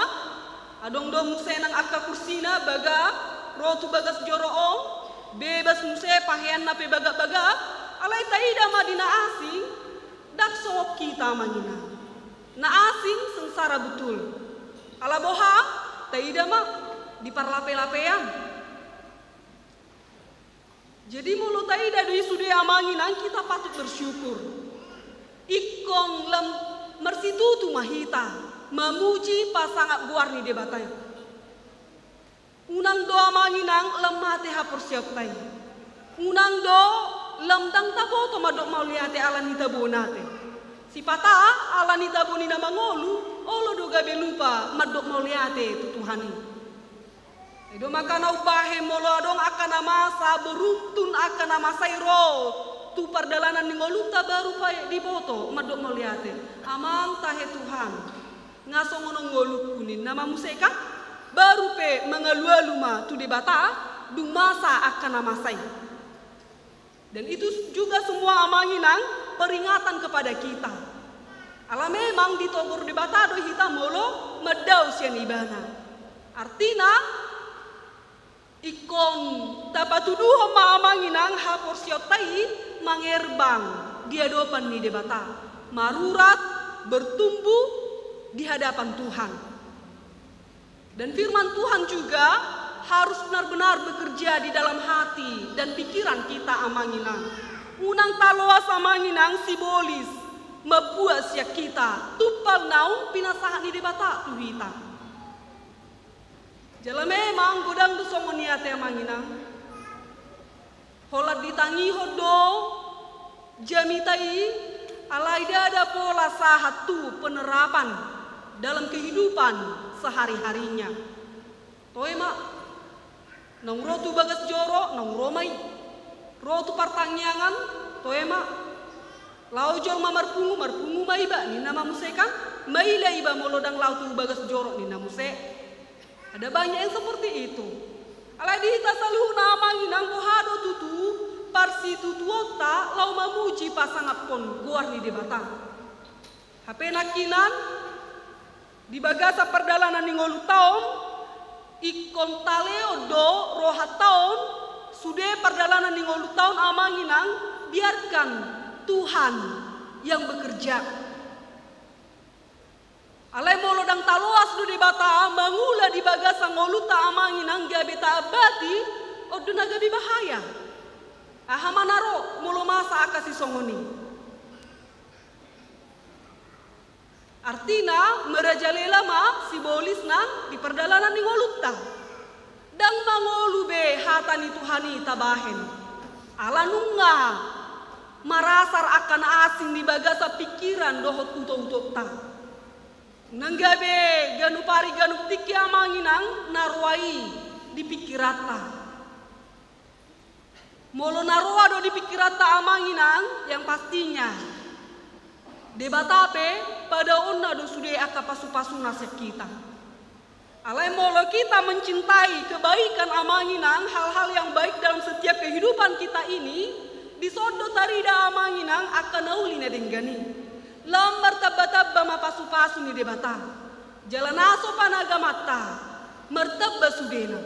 adong do muse nang angka kursina, baga ro tu bagas joro on, bebas muse, paheanna pe bagak-bagak, alai taida ma di na asing, ndang songon hita amang inang. Na asing sengsara betul. Ala boha, taida ma, diparlape-lapean. Jadi molo taida do i sude amang inang, kita patut bersyukur. Ingkon lam marsitutu ma hita mamuji pasangap goar ni Debata. Unang do amang inang lam mate haporseaonta i. Unang do lam ndang taboto mandok mauliate ala ni tabona te. Sipata ala ni tabo ni na mangolu, olo do gabe lupa mandok mauliate tu Tuhan i. I do makana umbahen molo adong angka na masa, beruntun angka na masa i ro tu pardalanan ni ngolunta, baru pe diboto mandok mauliate. Amang, tahe Tuhan, nga songon on ngolungku ninna ma muse kan, baru pe mangalualu ma tu Debata dung masa angka na masa i. Dan itu juga semua amang inang peringatan kepada kita. Ala memang ditogor Debata do hita molo mandao sian Ibana. Artina, ingkon tapatuduhon ma amang inang haporseaonta i mangerbang di adopan ni Debata, marurat, bertumbuh di hadapan Tuhan. Dan firman Tuhan juga harus benar-benar bekerja di dalam hati dan pikiran kita amang inang. Unang taloas amang inang sibolis mambuat sian hita tumpal naung pinasahat ni Debata tu hita. Jala memang godang do songon i ate amang inang. Holan ditangihon do jamita i, alai ndada pola sahat tu penerapan dalam kehidupan sehari-harinya. Toe ma, naung ro tu bagas joro, naung ro ma i. Ro tu partangiangan, toe ma. Lao jolma marpungu, marpungu ma iba, ninna ma muse kan. Maila iba molo ndang lao tu bagas joro, ninna muse. Ada banyak yang seperti itu. Alai di hita saluhutna amang inang, boha do tutu parsitutuonta laho mamuji pasangaphon goar ni Debata? Hape nangkinan di bagasan pardalanan ni ngolunta on, ingkon talehon do rohanta on, sude pardalanan ni ngolunta on amang inang, biarkan Tuhan yang bekerja. Alai molo ndang taloas do Debata mangula di bagasan ngolunta amang inang, gabe taambati, on do na gabe bahaya. Aha ma na ro molo masa angka sisongon i? Artina, merajalela ma sibolis nang di pardalanan ni ngolunta. Ndang mangolu be hata ni Tuhan i tabahen. Ala nunga marasar angka na asing di bagasan pikiran dohot utok-utokta. Nang gabe ganup ari ganup tingki amang inang na roa i di pikiranta. Molo na roa do di pikiranta amang inang, yang pastinya Debata pe padaonna do sude angka pasu-pasuna sian hita. Alai molo kita mencintai kebaikan amang inang, hal-hal yang baik dalam setiap kehidupan kita ini, dison do tarida amang inang angka na uli na denggan i. Lam martamba-tamba ma pasu-pasu ni Debata. Jala na so panagamanta, Martamba sudena.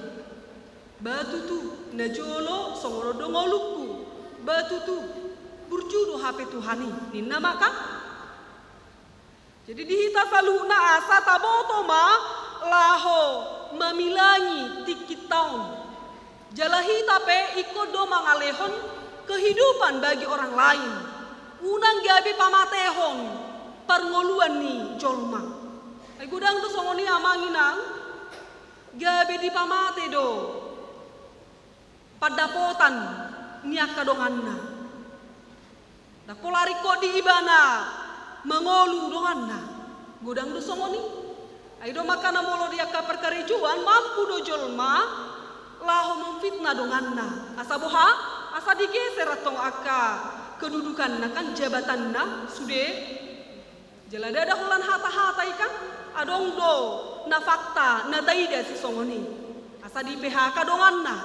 Ba tutu, na jolo songon on do ngolungku. Ba tutu, burju do hape Tuhan i, ninna ma kan. Jadi di hita saluhutna asa taboto ma laho mamilangi tingkinta on. Jala hita pe ingkon do mangalehon kehidupan bagi orang lain. Unang gabe pamatehon parngoluan ni jolma. Ai godang do songon i amang inang, gabe dipamate do pandapotan ni angka donganna. Ndang pola ringkot di ibana mangolu donganna. Godang do songon i. Ai do makana molo di angka parkarejoan mampu do jolma laho mamfitnah donganna. Asa boha? Asa digeser antong angka kedudukanna kan, jabatanna sude. Jala ndada holan hata-hata i kan, adong do na fakta na taida sisongon i. Asa di-P H K donganna.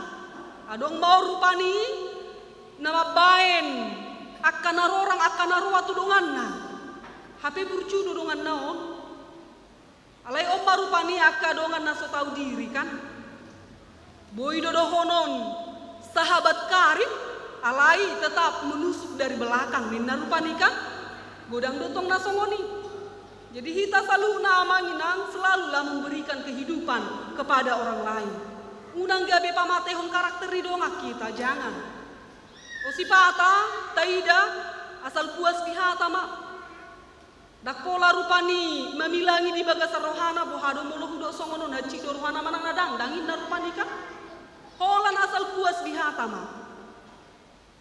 Adong ma on rupani na mambaen angka na rorang, angka na roa tu donganna. Hape burju do donganna on. Alai on ma rupani angka dongan na so tau diri kan. Boi do dohonon sahabat karib, alai tetap menusuk dari belakang, ninna rupani kan. Godang do tong na songon i. Jadi hita saluhutna amang inang selalulah memberikan kehidupan kepada orang lain. Unang gabe pamatehon karakter ni dongan hita, jangan. O sipata, taida, asal puas di hata ma. Ndang pola rupani mamilangi di bagasan rohana, boha do molo hudok songon on, hansit do rohana manang na dangdang, ninna rupani kan. Holan asal puas di hata ma.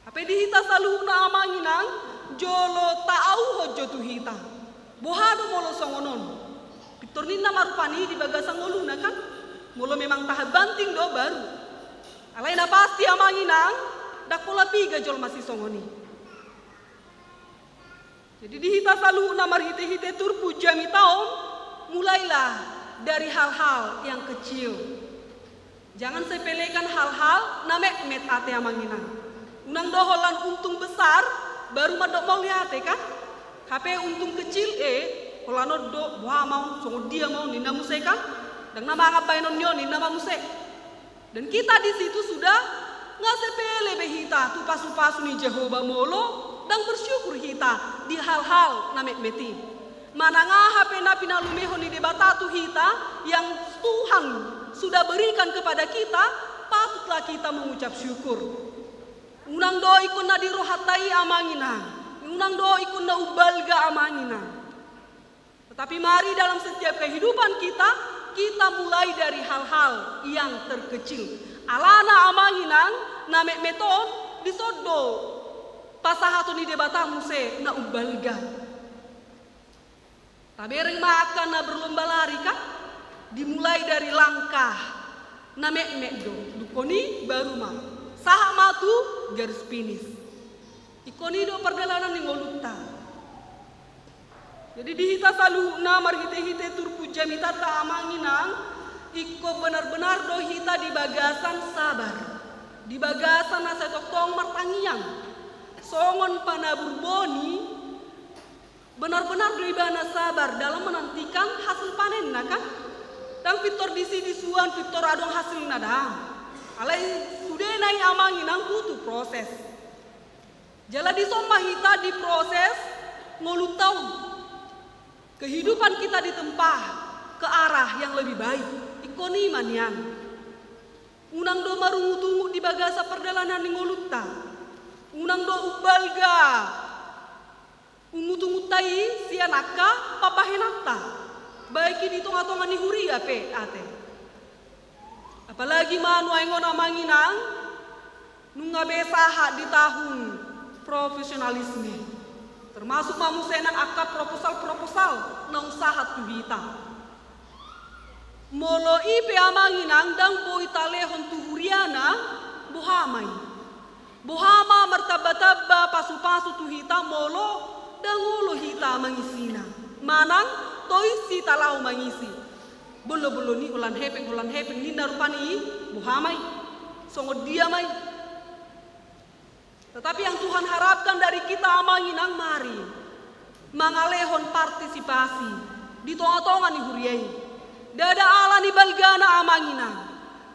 Hape di hita saluhutna amang inang, jolo taauhon jo tu hita. Boha do molo songon on? Pintor ninna ma rupani di bagasan ngoluna kan. Molo memang tahan banting do baru. Alai na pasti amang inang, ndang pola piga jolma sisongon i. Jadi di hita saluhutna marhite-hite turpuk jamita on, mulailah dari hal-hal yang kecil. Jangan sepelekan hal-hal na metmet ate amang inang. Unang do holan untung besar, baru mandok mauliate kan? Hape untung kecil, eh, holan on do, boha ma on, songon dia ma on, ninna muse kan? Ndang na mangan baenon ni on, ninna ma muse. Dan kita di situ sudah nga sepele be hita tu pasu-pasu ni Jahowa molo ndang bersyukur hita di hal-hal na metmet i. Manang aha pe na pinalumehon ni Debata tu hita yang Tuhan sudah berikan kepada kita, patutlah kita mengucap syukur. Unang do ingkon na di rohanta i amang inang, unang do ingkon na umbalga amang inang. Tetapi mari dalam setiap kehidupan kita, kita mulai dari hal-hal yang terkecil. Alana amang inang, na metmet on dison do pasahaton ni Debata muse na umbalga. Tabereng ma angka na berlomba lari kan, dimulai dari langkah na metmet do, dung honi baru ma sahat ma tu garis finish. Ingkon i do pardalanan ni ngolunta. Jadi di hita saluhutna marhite-hite turpuk jamitanta amang inang, ingkon benar-benar do hita di bagasan sabar, di bagasan na sai tongtong martangiang. Songon panabur boni, benar-benar do ibana sabar dalam menantikan hasil panenna kan. Ndang pintor disi disuan pintor adong hasilna, ndang. Alai sudena i amang inang butuh proses. Jala dison ma hita diproses ngolunta on. Kehidupan kita ditempa ke arah yang lebih baik. Ingkon i ma nian. Unang do marungut-ungut di bagasan pardalanan ni ngolunta. Unang do umbalga ungut-ungunta i sian angka pambahenanta, baik i di tonga-tonga ni huria pe ate. Apalagi ma nuaeng on amang inang, nunga be sahat di tahun profesionalisme, termasuk ma muse nang angka proposal-proposal naung sahat tu hita. Molo i pe amang inang ndang boi talehon tu huriana, boha ma i? Boha ma martamba-tamba pasu-pasu tu hita molo ndang olo hita mangisina? Manang tois hita laho mangisi. Bollo-bollo ni holan hepeng, holan hepeng ninna rupani i, boha ma i? Songon dia ma i? Tetapi yang Tuhan harapkan dari kita amang inang, mari mangalehon partisipasi di tonga-tonga ni huria i. Ndada ala ni balgana amang inang,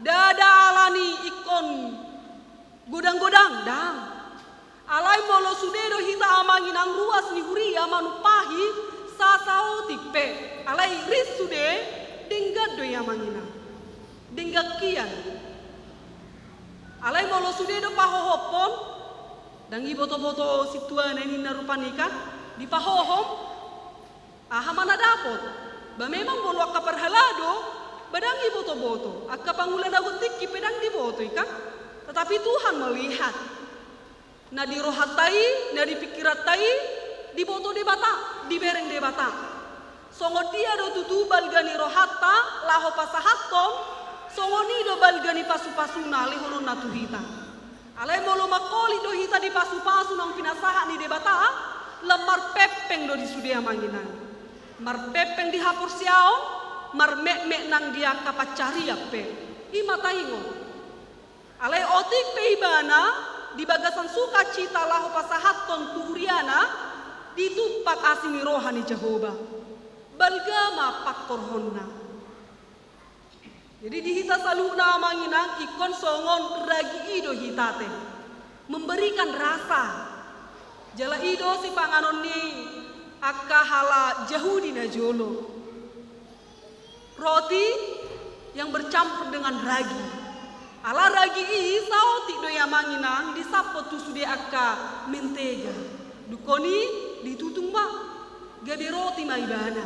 ndada ala ni ingkon godang-godang, ndang. Alai molo sude do hita amang inang ruas ni huria manumpahi sasaotik pe, alai ris sude, denggan do i amang inang. Denggan hian. Alai molo sude do pahohophon, ndang iboto-boto sintuana i ninna rupani kan, dipahohom, aha ma na dapot? Ba memang molo angka parhalado, ba ndang iboto-boto, angka pangula na gontingki pe ndang diboto i kan. Tetapi Tuhan melihat. Na di rohanta i, na di pingkiranta i, diboto Debata, dibereng Debata. Songon dia do tutu balga ni rohanta laho pasahathon, songon i do balga ni pasu-pasuna lehononna tu hita. Alai molo mangkolit do hita dipasu-pasu naung pinasahat ni Debata, lam marpengpeng do di sude amang inang. Marpengpeng di haporseaon, marmetmet nang di angka pansarian pe. I ma taingot. Alai otik pe ibana di bagasan sukacita laho pasahathon tu huriana, ditumpak asi ni roha ni Jahowa. Balga ma pangkorhonna. Jadi di hita saluhutna amang inang ingkon songon ragi i do hita te. Memberikan rasa. Jala i do sipanganon ni angka halak Jahudi na jolo. Roti yang bercampur dengan ragi. Ala ragi i saotik do i amang inang disampot tu sude angka mentega. Dungkon i ditutung ma, gabe roti ma ibana.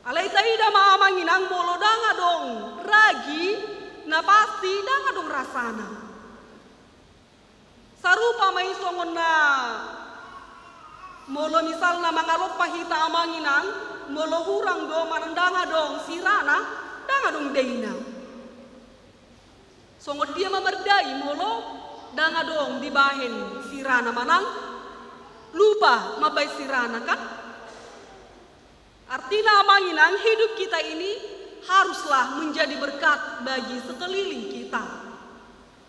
Alai taida ma amang inang molo ndang adong ragi, na pasti ndang adong rasana. Sarupa ma i songon na molo misalna mangalompa hita amang inang, molo hurang do manang ndang adong sirana, ndang adong daina. Songon dia ma mardai molo ndang adong dibahen sirana manang lupa mambahen sirana kan? Artina amang inang, hidup kita ini haruslah menjadi berkat bagi sekeliling kita.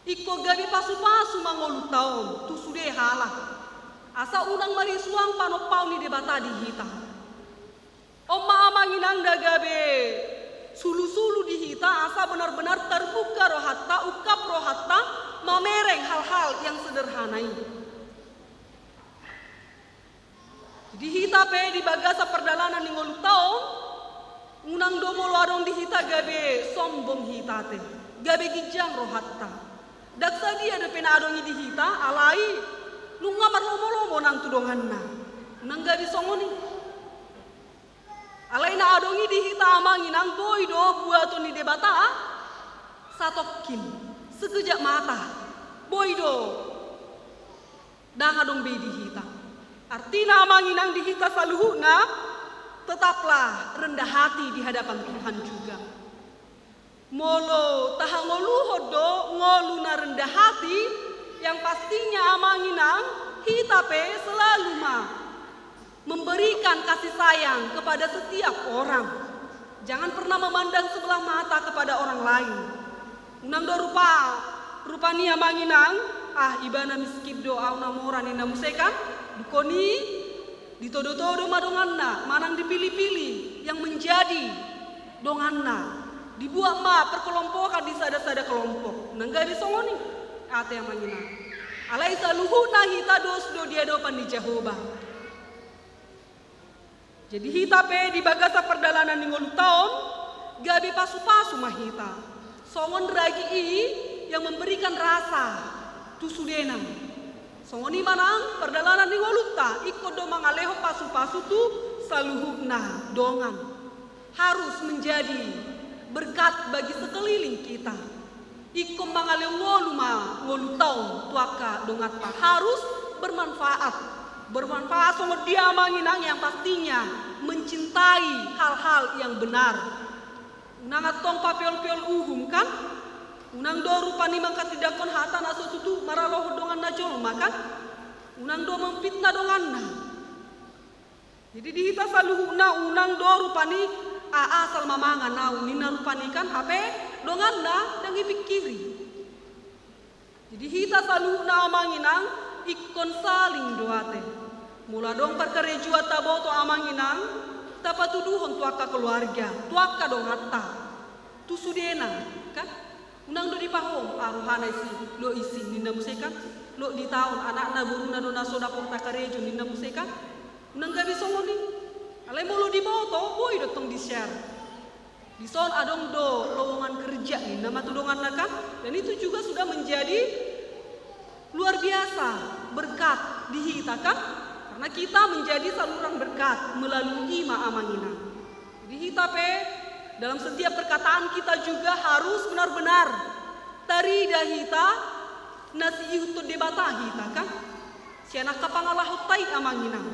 Ingkon gabe pasu-pasu ma ngolunta on tu sude halak. Asa unang marisuang panompaon ni Debata di hita. On ma amang inang na gabe sulu-sulu di hita asa benar-benar terbuka rohanta, ungkap rohanta, mamereng hal-hal yang sederhana i. Di hita pe di bagasan pardalanan ni ngolunta on, unang do molo adong di hita gabe sombong hita te, gabe ginjang rohanta. Ndang sadia dope na adong i di hita, alai nunga marlomo-lomo nang tu donganna. Unang gabe songon i. Alai na adong i di hita amang inang boi do buaton ni Debata satongkin, sekejap mata. Boi do. Ndang adong be i di hita. Artina amang inang di hita saluhutna, tetaplah rendah hati di hadapan Tuhan juga. Molo tahangoluhon do ngolu na rendah hati, yang pastinya amang inang, hita pe selalu ma memberikan kasih sayang kepada setiap orang. Jangan pernah memandang sebelah mata kepada orang lain. Unang do rupa, rupani amang inang, ah, ibana miskin do, au na mora ninna muse kan, dungkon i ditodo-todo ma donganna, manang dipilih-pilih yang menjadi donganna. Dibuat ma perkelompokan di sada-sada kelompok. Unang gabe songon i ate amang inang. Alai saluhutna hita dos do di adopan ni Jahowa. Jadi hita pe di bagasan pardalanan ni ngolunta on, gabe pasu-pasu ma hita. Songon ragi i yang memberikan rasa tu sudena. Songon i manang pardalanan ni ngolunta, ingkon do mangalehon pasu-pasu tu saluhutna dongan. Harus menjadi berkat bagi sekeliling kita. Ingkon mangalehon ngolu ma ngolunta on tu angka donganta, harus bermanfaat. Bermanfaat songon dia amang inang, yang pastinya mencintai hal-hal yang benar. Unang antong papeol-peol uhum kan? Unang do rupani mangkatindangkon hata na so tutu maralohon donganna jolma kan? Unang do memfitnah donganna. Jadi di hita saluhutna unang do rupani, ah, asal ma mangan au ninna rupani kan, hape donganna ndang ipingkiri. Jadi hita saluhutna amang inang, ingkon saling do ate. Molo adong parkarejoan taboto amang inang, Tapatuduhon tu angka keluarga, tu angka donganta, tu sudena, kan? Unang do dipahom, ah, rohana isi, lot isi ninna muse kan, lot di taon, anakna boruna do na so dapot na karejo ninna muse kan. Unang gabe songon i. Alai molo diboto, boi do tong di-share. Dison adong do lowongan kerja ninna ma tu donganna kan. Dan itu juga sudah menjadi luar biasa berkat di hita kan. Karena kita menjadi saluran berkat melalui i ma, amang inang. Jadi hita pe dalam setiap perkataan kita juga harus benar-benar tarida hita na siihuthon Debata hita kan. Sian angka pangalahonta i, amang inang.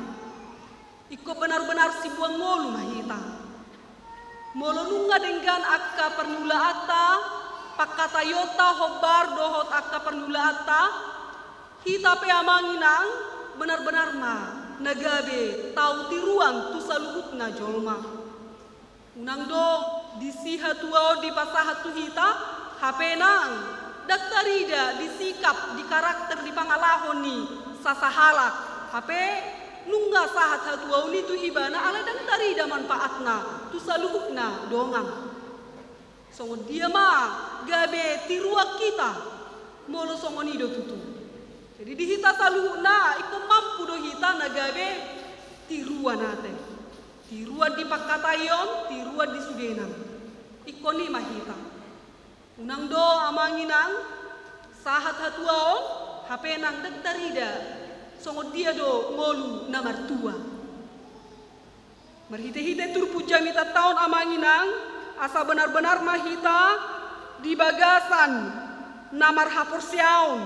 Ingkon benar-benar siboan ngolu ma hita. Molo nunga denggan angka parniulaanta, pangkataionta, hombar dohot angka parniulaanta, hita pe, amang inang, benar-benar ma na gabe tau tiruan tu saluhutna jolma. Unang do disi hatuaon dipasahat tu hita, hape nang ndang tarida di sikap, di karakter, di pangalaho ni sasahalak. Hape nunga sahat hatuaon i tu ibana, alai ndang tarida manfaatna tu saluhutna dongan. Songon dia ma gabe tiruan hita, molo songon i do tutu. Jadi di hita saluhutna, ingkon mampu do hita na gabe tiruan ate. Tiruan di pangkataion, tiruan di sudenan. Ingkon i ma hita. Unang do, amang inang, sahat hatuaon, hape nang ndang tarida songon dia do ngolu na martua. Marhite-hite turpuk jamitanta on, amang inang, asa benar-benar ma hita di bagasan na marhaporseaon,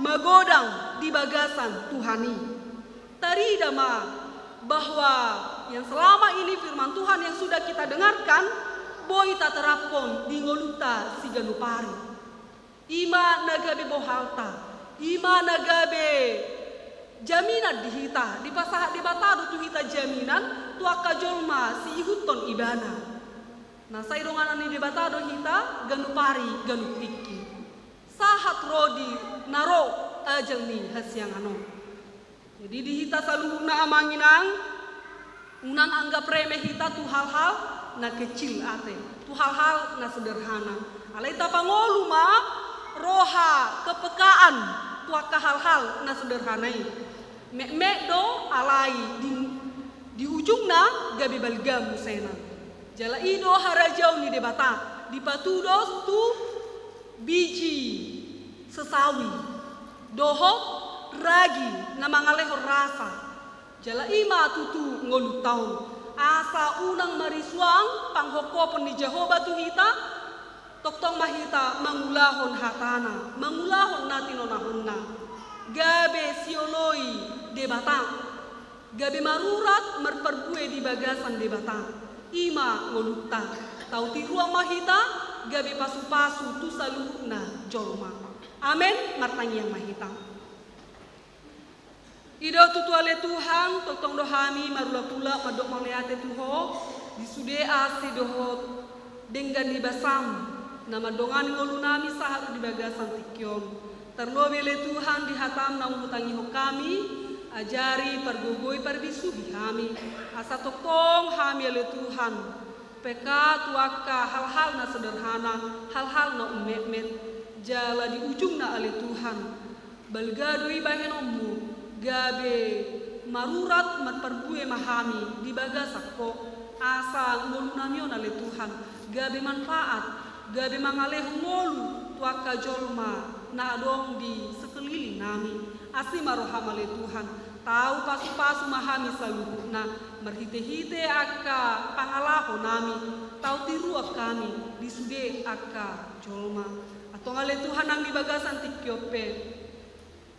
magodang di bagasan Tuhan i. Tarida ma bahwa yang selama ini firman Tuhan yang sudah kita dengarkan, boi taterapkon di ngolunta siganup ari. I ma na gabe bohalta, i ma na gabe jaminan di hita, dipasahat Debata do tu hita jaminan tu angka jolma siihuthon ibana. Na sai donganan ni Debata do hita ganup ari ganup tingki. Sahat ro di na ro ajal ni hasiangan on. Jadi di hita saluhutna, amang inang, unang anggap remeh hita tu hal-hal na kecil ate, tu hal-hal na sederhana. Alai tapangolu ma roha kepekaan tu angka hal-hal na sederhana i. Metmet do, alai di, di ujungna gabe balga musena. Jala i do harajaon ni Debata dipatudos tu biji sesawi dohot ragi na mangalehon rasa. Jala i ma tutu ngolunta on. Asa unang marisuang panghophopon ni Jahowa tu hita, tongtong ma hita mangulahon hatana, mangulahon na tinonahonna. Gabe sioloi Debata. Gabe marurat marparbue di bagasan Debata. I ma ngolunta. Tau tiruan ma hita gabe pasu-pasu tu saluhutna jolma. Amen. Martangiang ma hita. I do tutu ale Tuhan, tongtong do hami marulak-ulak mandok mauliate tu Ho di sude asi dohot denggan ni basam na mandongani ngolunami sahat di bagasan tingki on. Tarlobi ale Tuhan di hatam naung hutangihon hami, ajari, pargogoi, parbisuhi hami. Asa tongtong hami ale Tuhan peka tu angka hal-hal na sederhana, hal-hal na ummetmet, jala di ujungna ale Tuhan balga do i bahenonmu, gabe marurat marparbue ma hami di bagasan Ho, asa ngolunami on ale Tuhan gabe manfaat, gabe mangalehon ngolu tu angka jolma na adong di sekeliling nami. Asi ma roham ale Tuhan, tau pasu-pasu ma hami saluhutna, marhite-hite angka pangalaho nami, tau tiruan hami di sude angka jolma. Antong ale Tuhan nang di bagasan tingki on pe,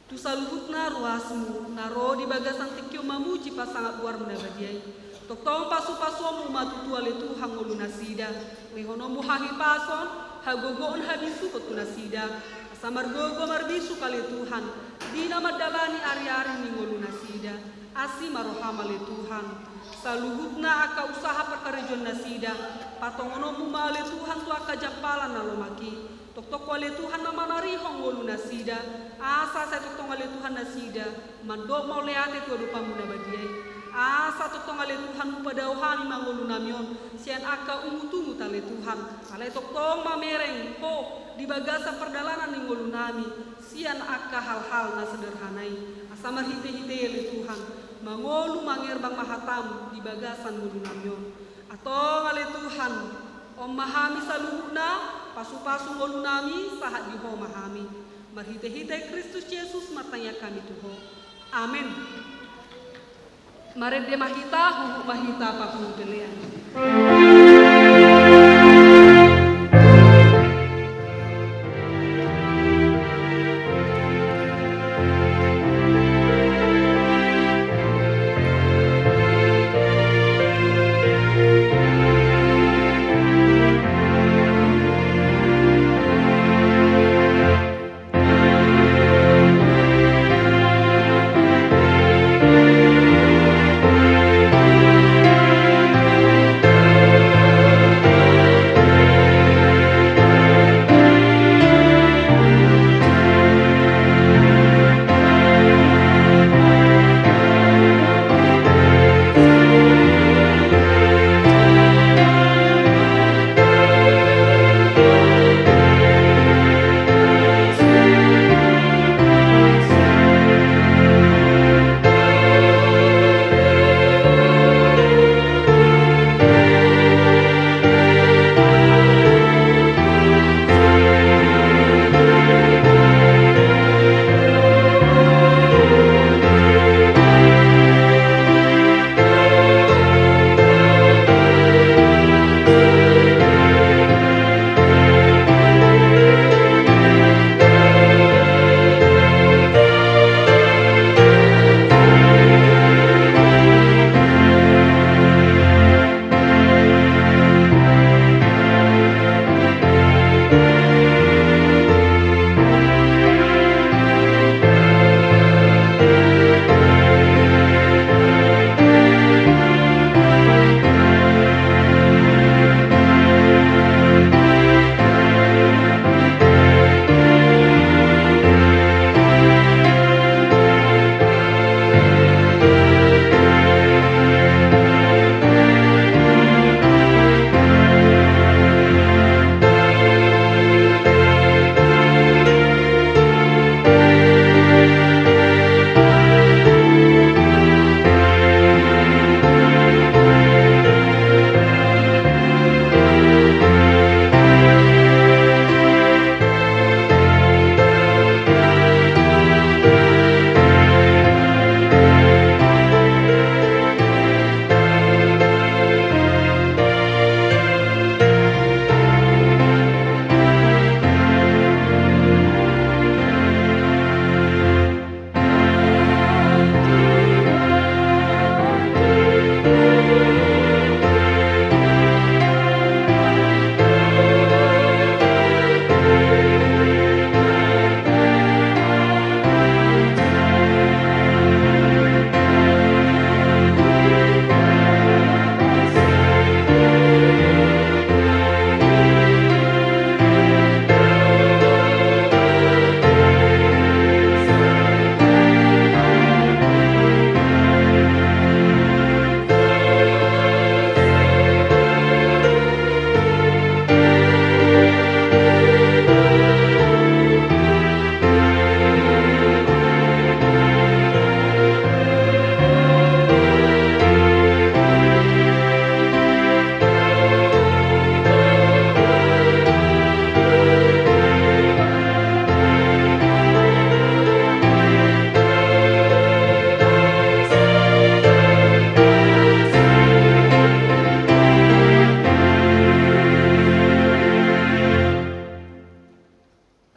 tu saluhutna ruasmu na ro di bagasan tingki on mamuji pasangap goarmu na badia i. Tongtong pasu-pasuonmu ma tutu ale Tuhan ngolunasida. Lehononmu hahipason, hagogoon, habisuhon tu nasida. Asa margogo marbisuk ale Tuhan di na mandalani ari-ari ni ngolunasida. Asi ma roham ale Tuhan. Saluhutna angka usaha parkarejoannasida, patongononmu ma ale Tuhan tu angka jampalan na lomak i. Tongtong Ho ale Tuhan na manarihon ngolunasida, asa sai tongtong ale Tuhan nasida mandok mauliate tu adopanmu na badia i. Asa tongtong ale Tuhan hupadao hami ma ngolunami on sian angka ungutungut ale Tuhan. Alai tongtong mamereng Ho di bagasan pardalanan ni ngolunami sian angka hal-hal na sederhana i. Asa marhite-hite ale Tuhan mangolu mangerbang ma hataM di bagasan ngolunami on. Antong ale Tuhan, on ma hami saluhutna, pasu-pasu ngolunami, sahat di Ho ma hami. Marhite-hite Kristus Jesus martangiang hami tu Ho. Amen. Marende ma hita, huhut ma hita pahompu pelean.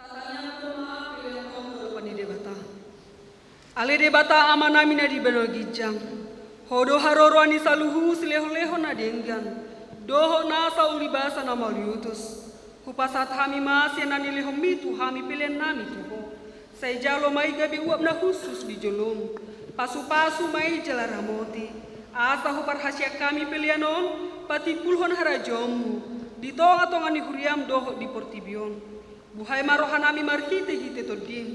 Tatangiangkon ma pelean on tu adopan ni Debata. Ale Debata Amanami na di banua ginjang, Ho do haroroan ni saluhut silehon-lehon na denggan dohot nasa ulibasa na mauliutus. Hupasahat hami ma sian na nilehonMi tu hami peleannami tu Ho. Sai jalo ma i gabe uap na hushus di joloM. Pasu-pasu ma i jala ramoti, asa huparhaseang hami pelean on patimbulhon harajaonMu di tonga-tonga ni huriaM dohot di portibi on. Buhai ma rohanami marhite-hite TondiM,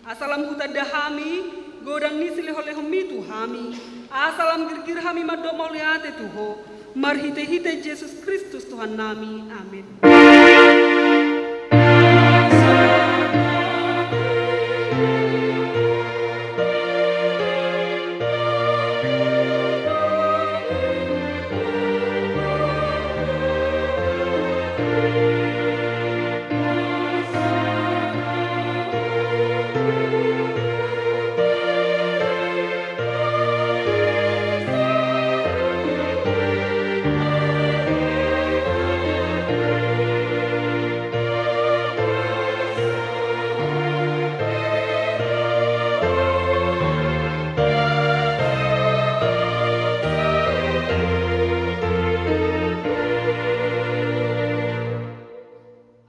asa lam hutanda hami godang ni silehonlehonmi tu hami, asa lam girgir hami mandok mauliate tu Ho, marhitehite Jesus Kristus Tuhannami. Amen.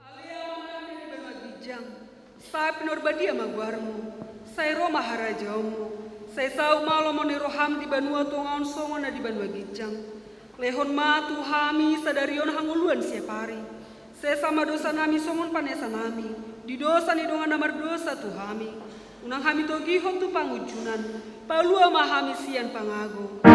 Ale Amanami na di banua ginjang, sai pinarbadia ma goarMu, sai ro ma harajaonMu, sai saut ma lomo ni rohaM di banua tonga on songon na di banua ginjang. Lehon ma tu hami sadari on hangoluan siapari. Sesa ma dosanami songon panesanami di dosa ni dongan na mardosa tu hami. Unang hami togihon tu pangunjunan, palua ma hami sian pangago.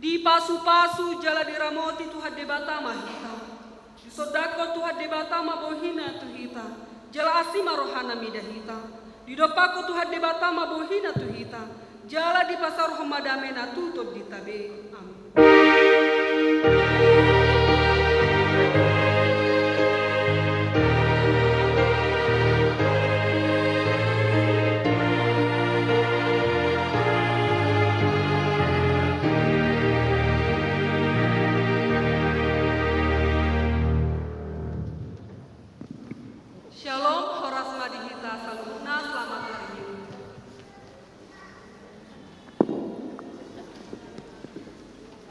Dipasupasu jala diramoti Tuhan Debata ma hita. Disondangkon Tuhan Debata ma bohiNa tu hita, jala asi ma rohaNa mida hita. Didompakkon Tuhan Debata ma bohiNa tu hita, jala dipasaorhon ma dameNa tu tondinta be. Amen. Shalom, horas ma di hita saluhutna, selamat hari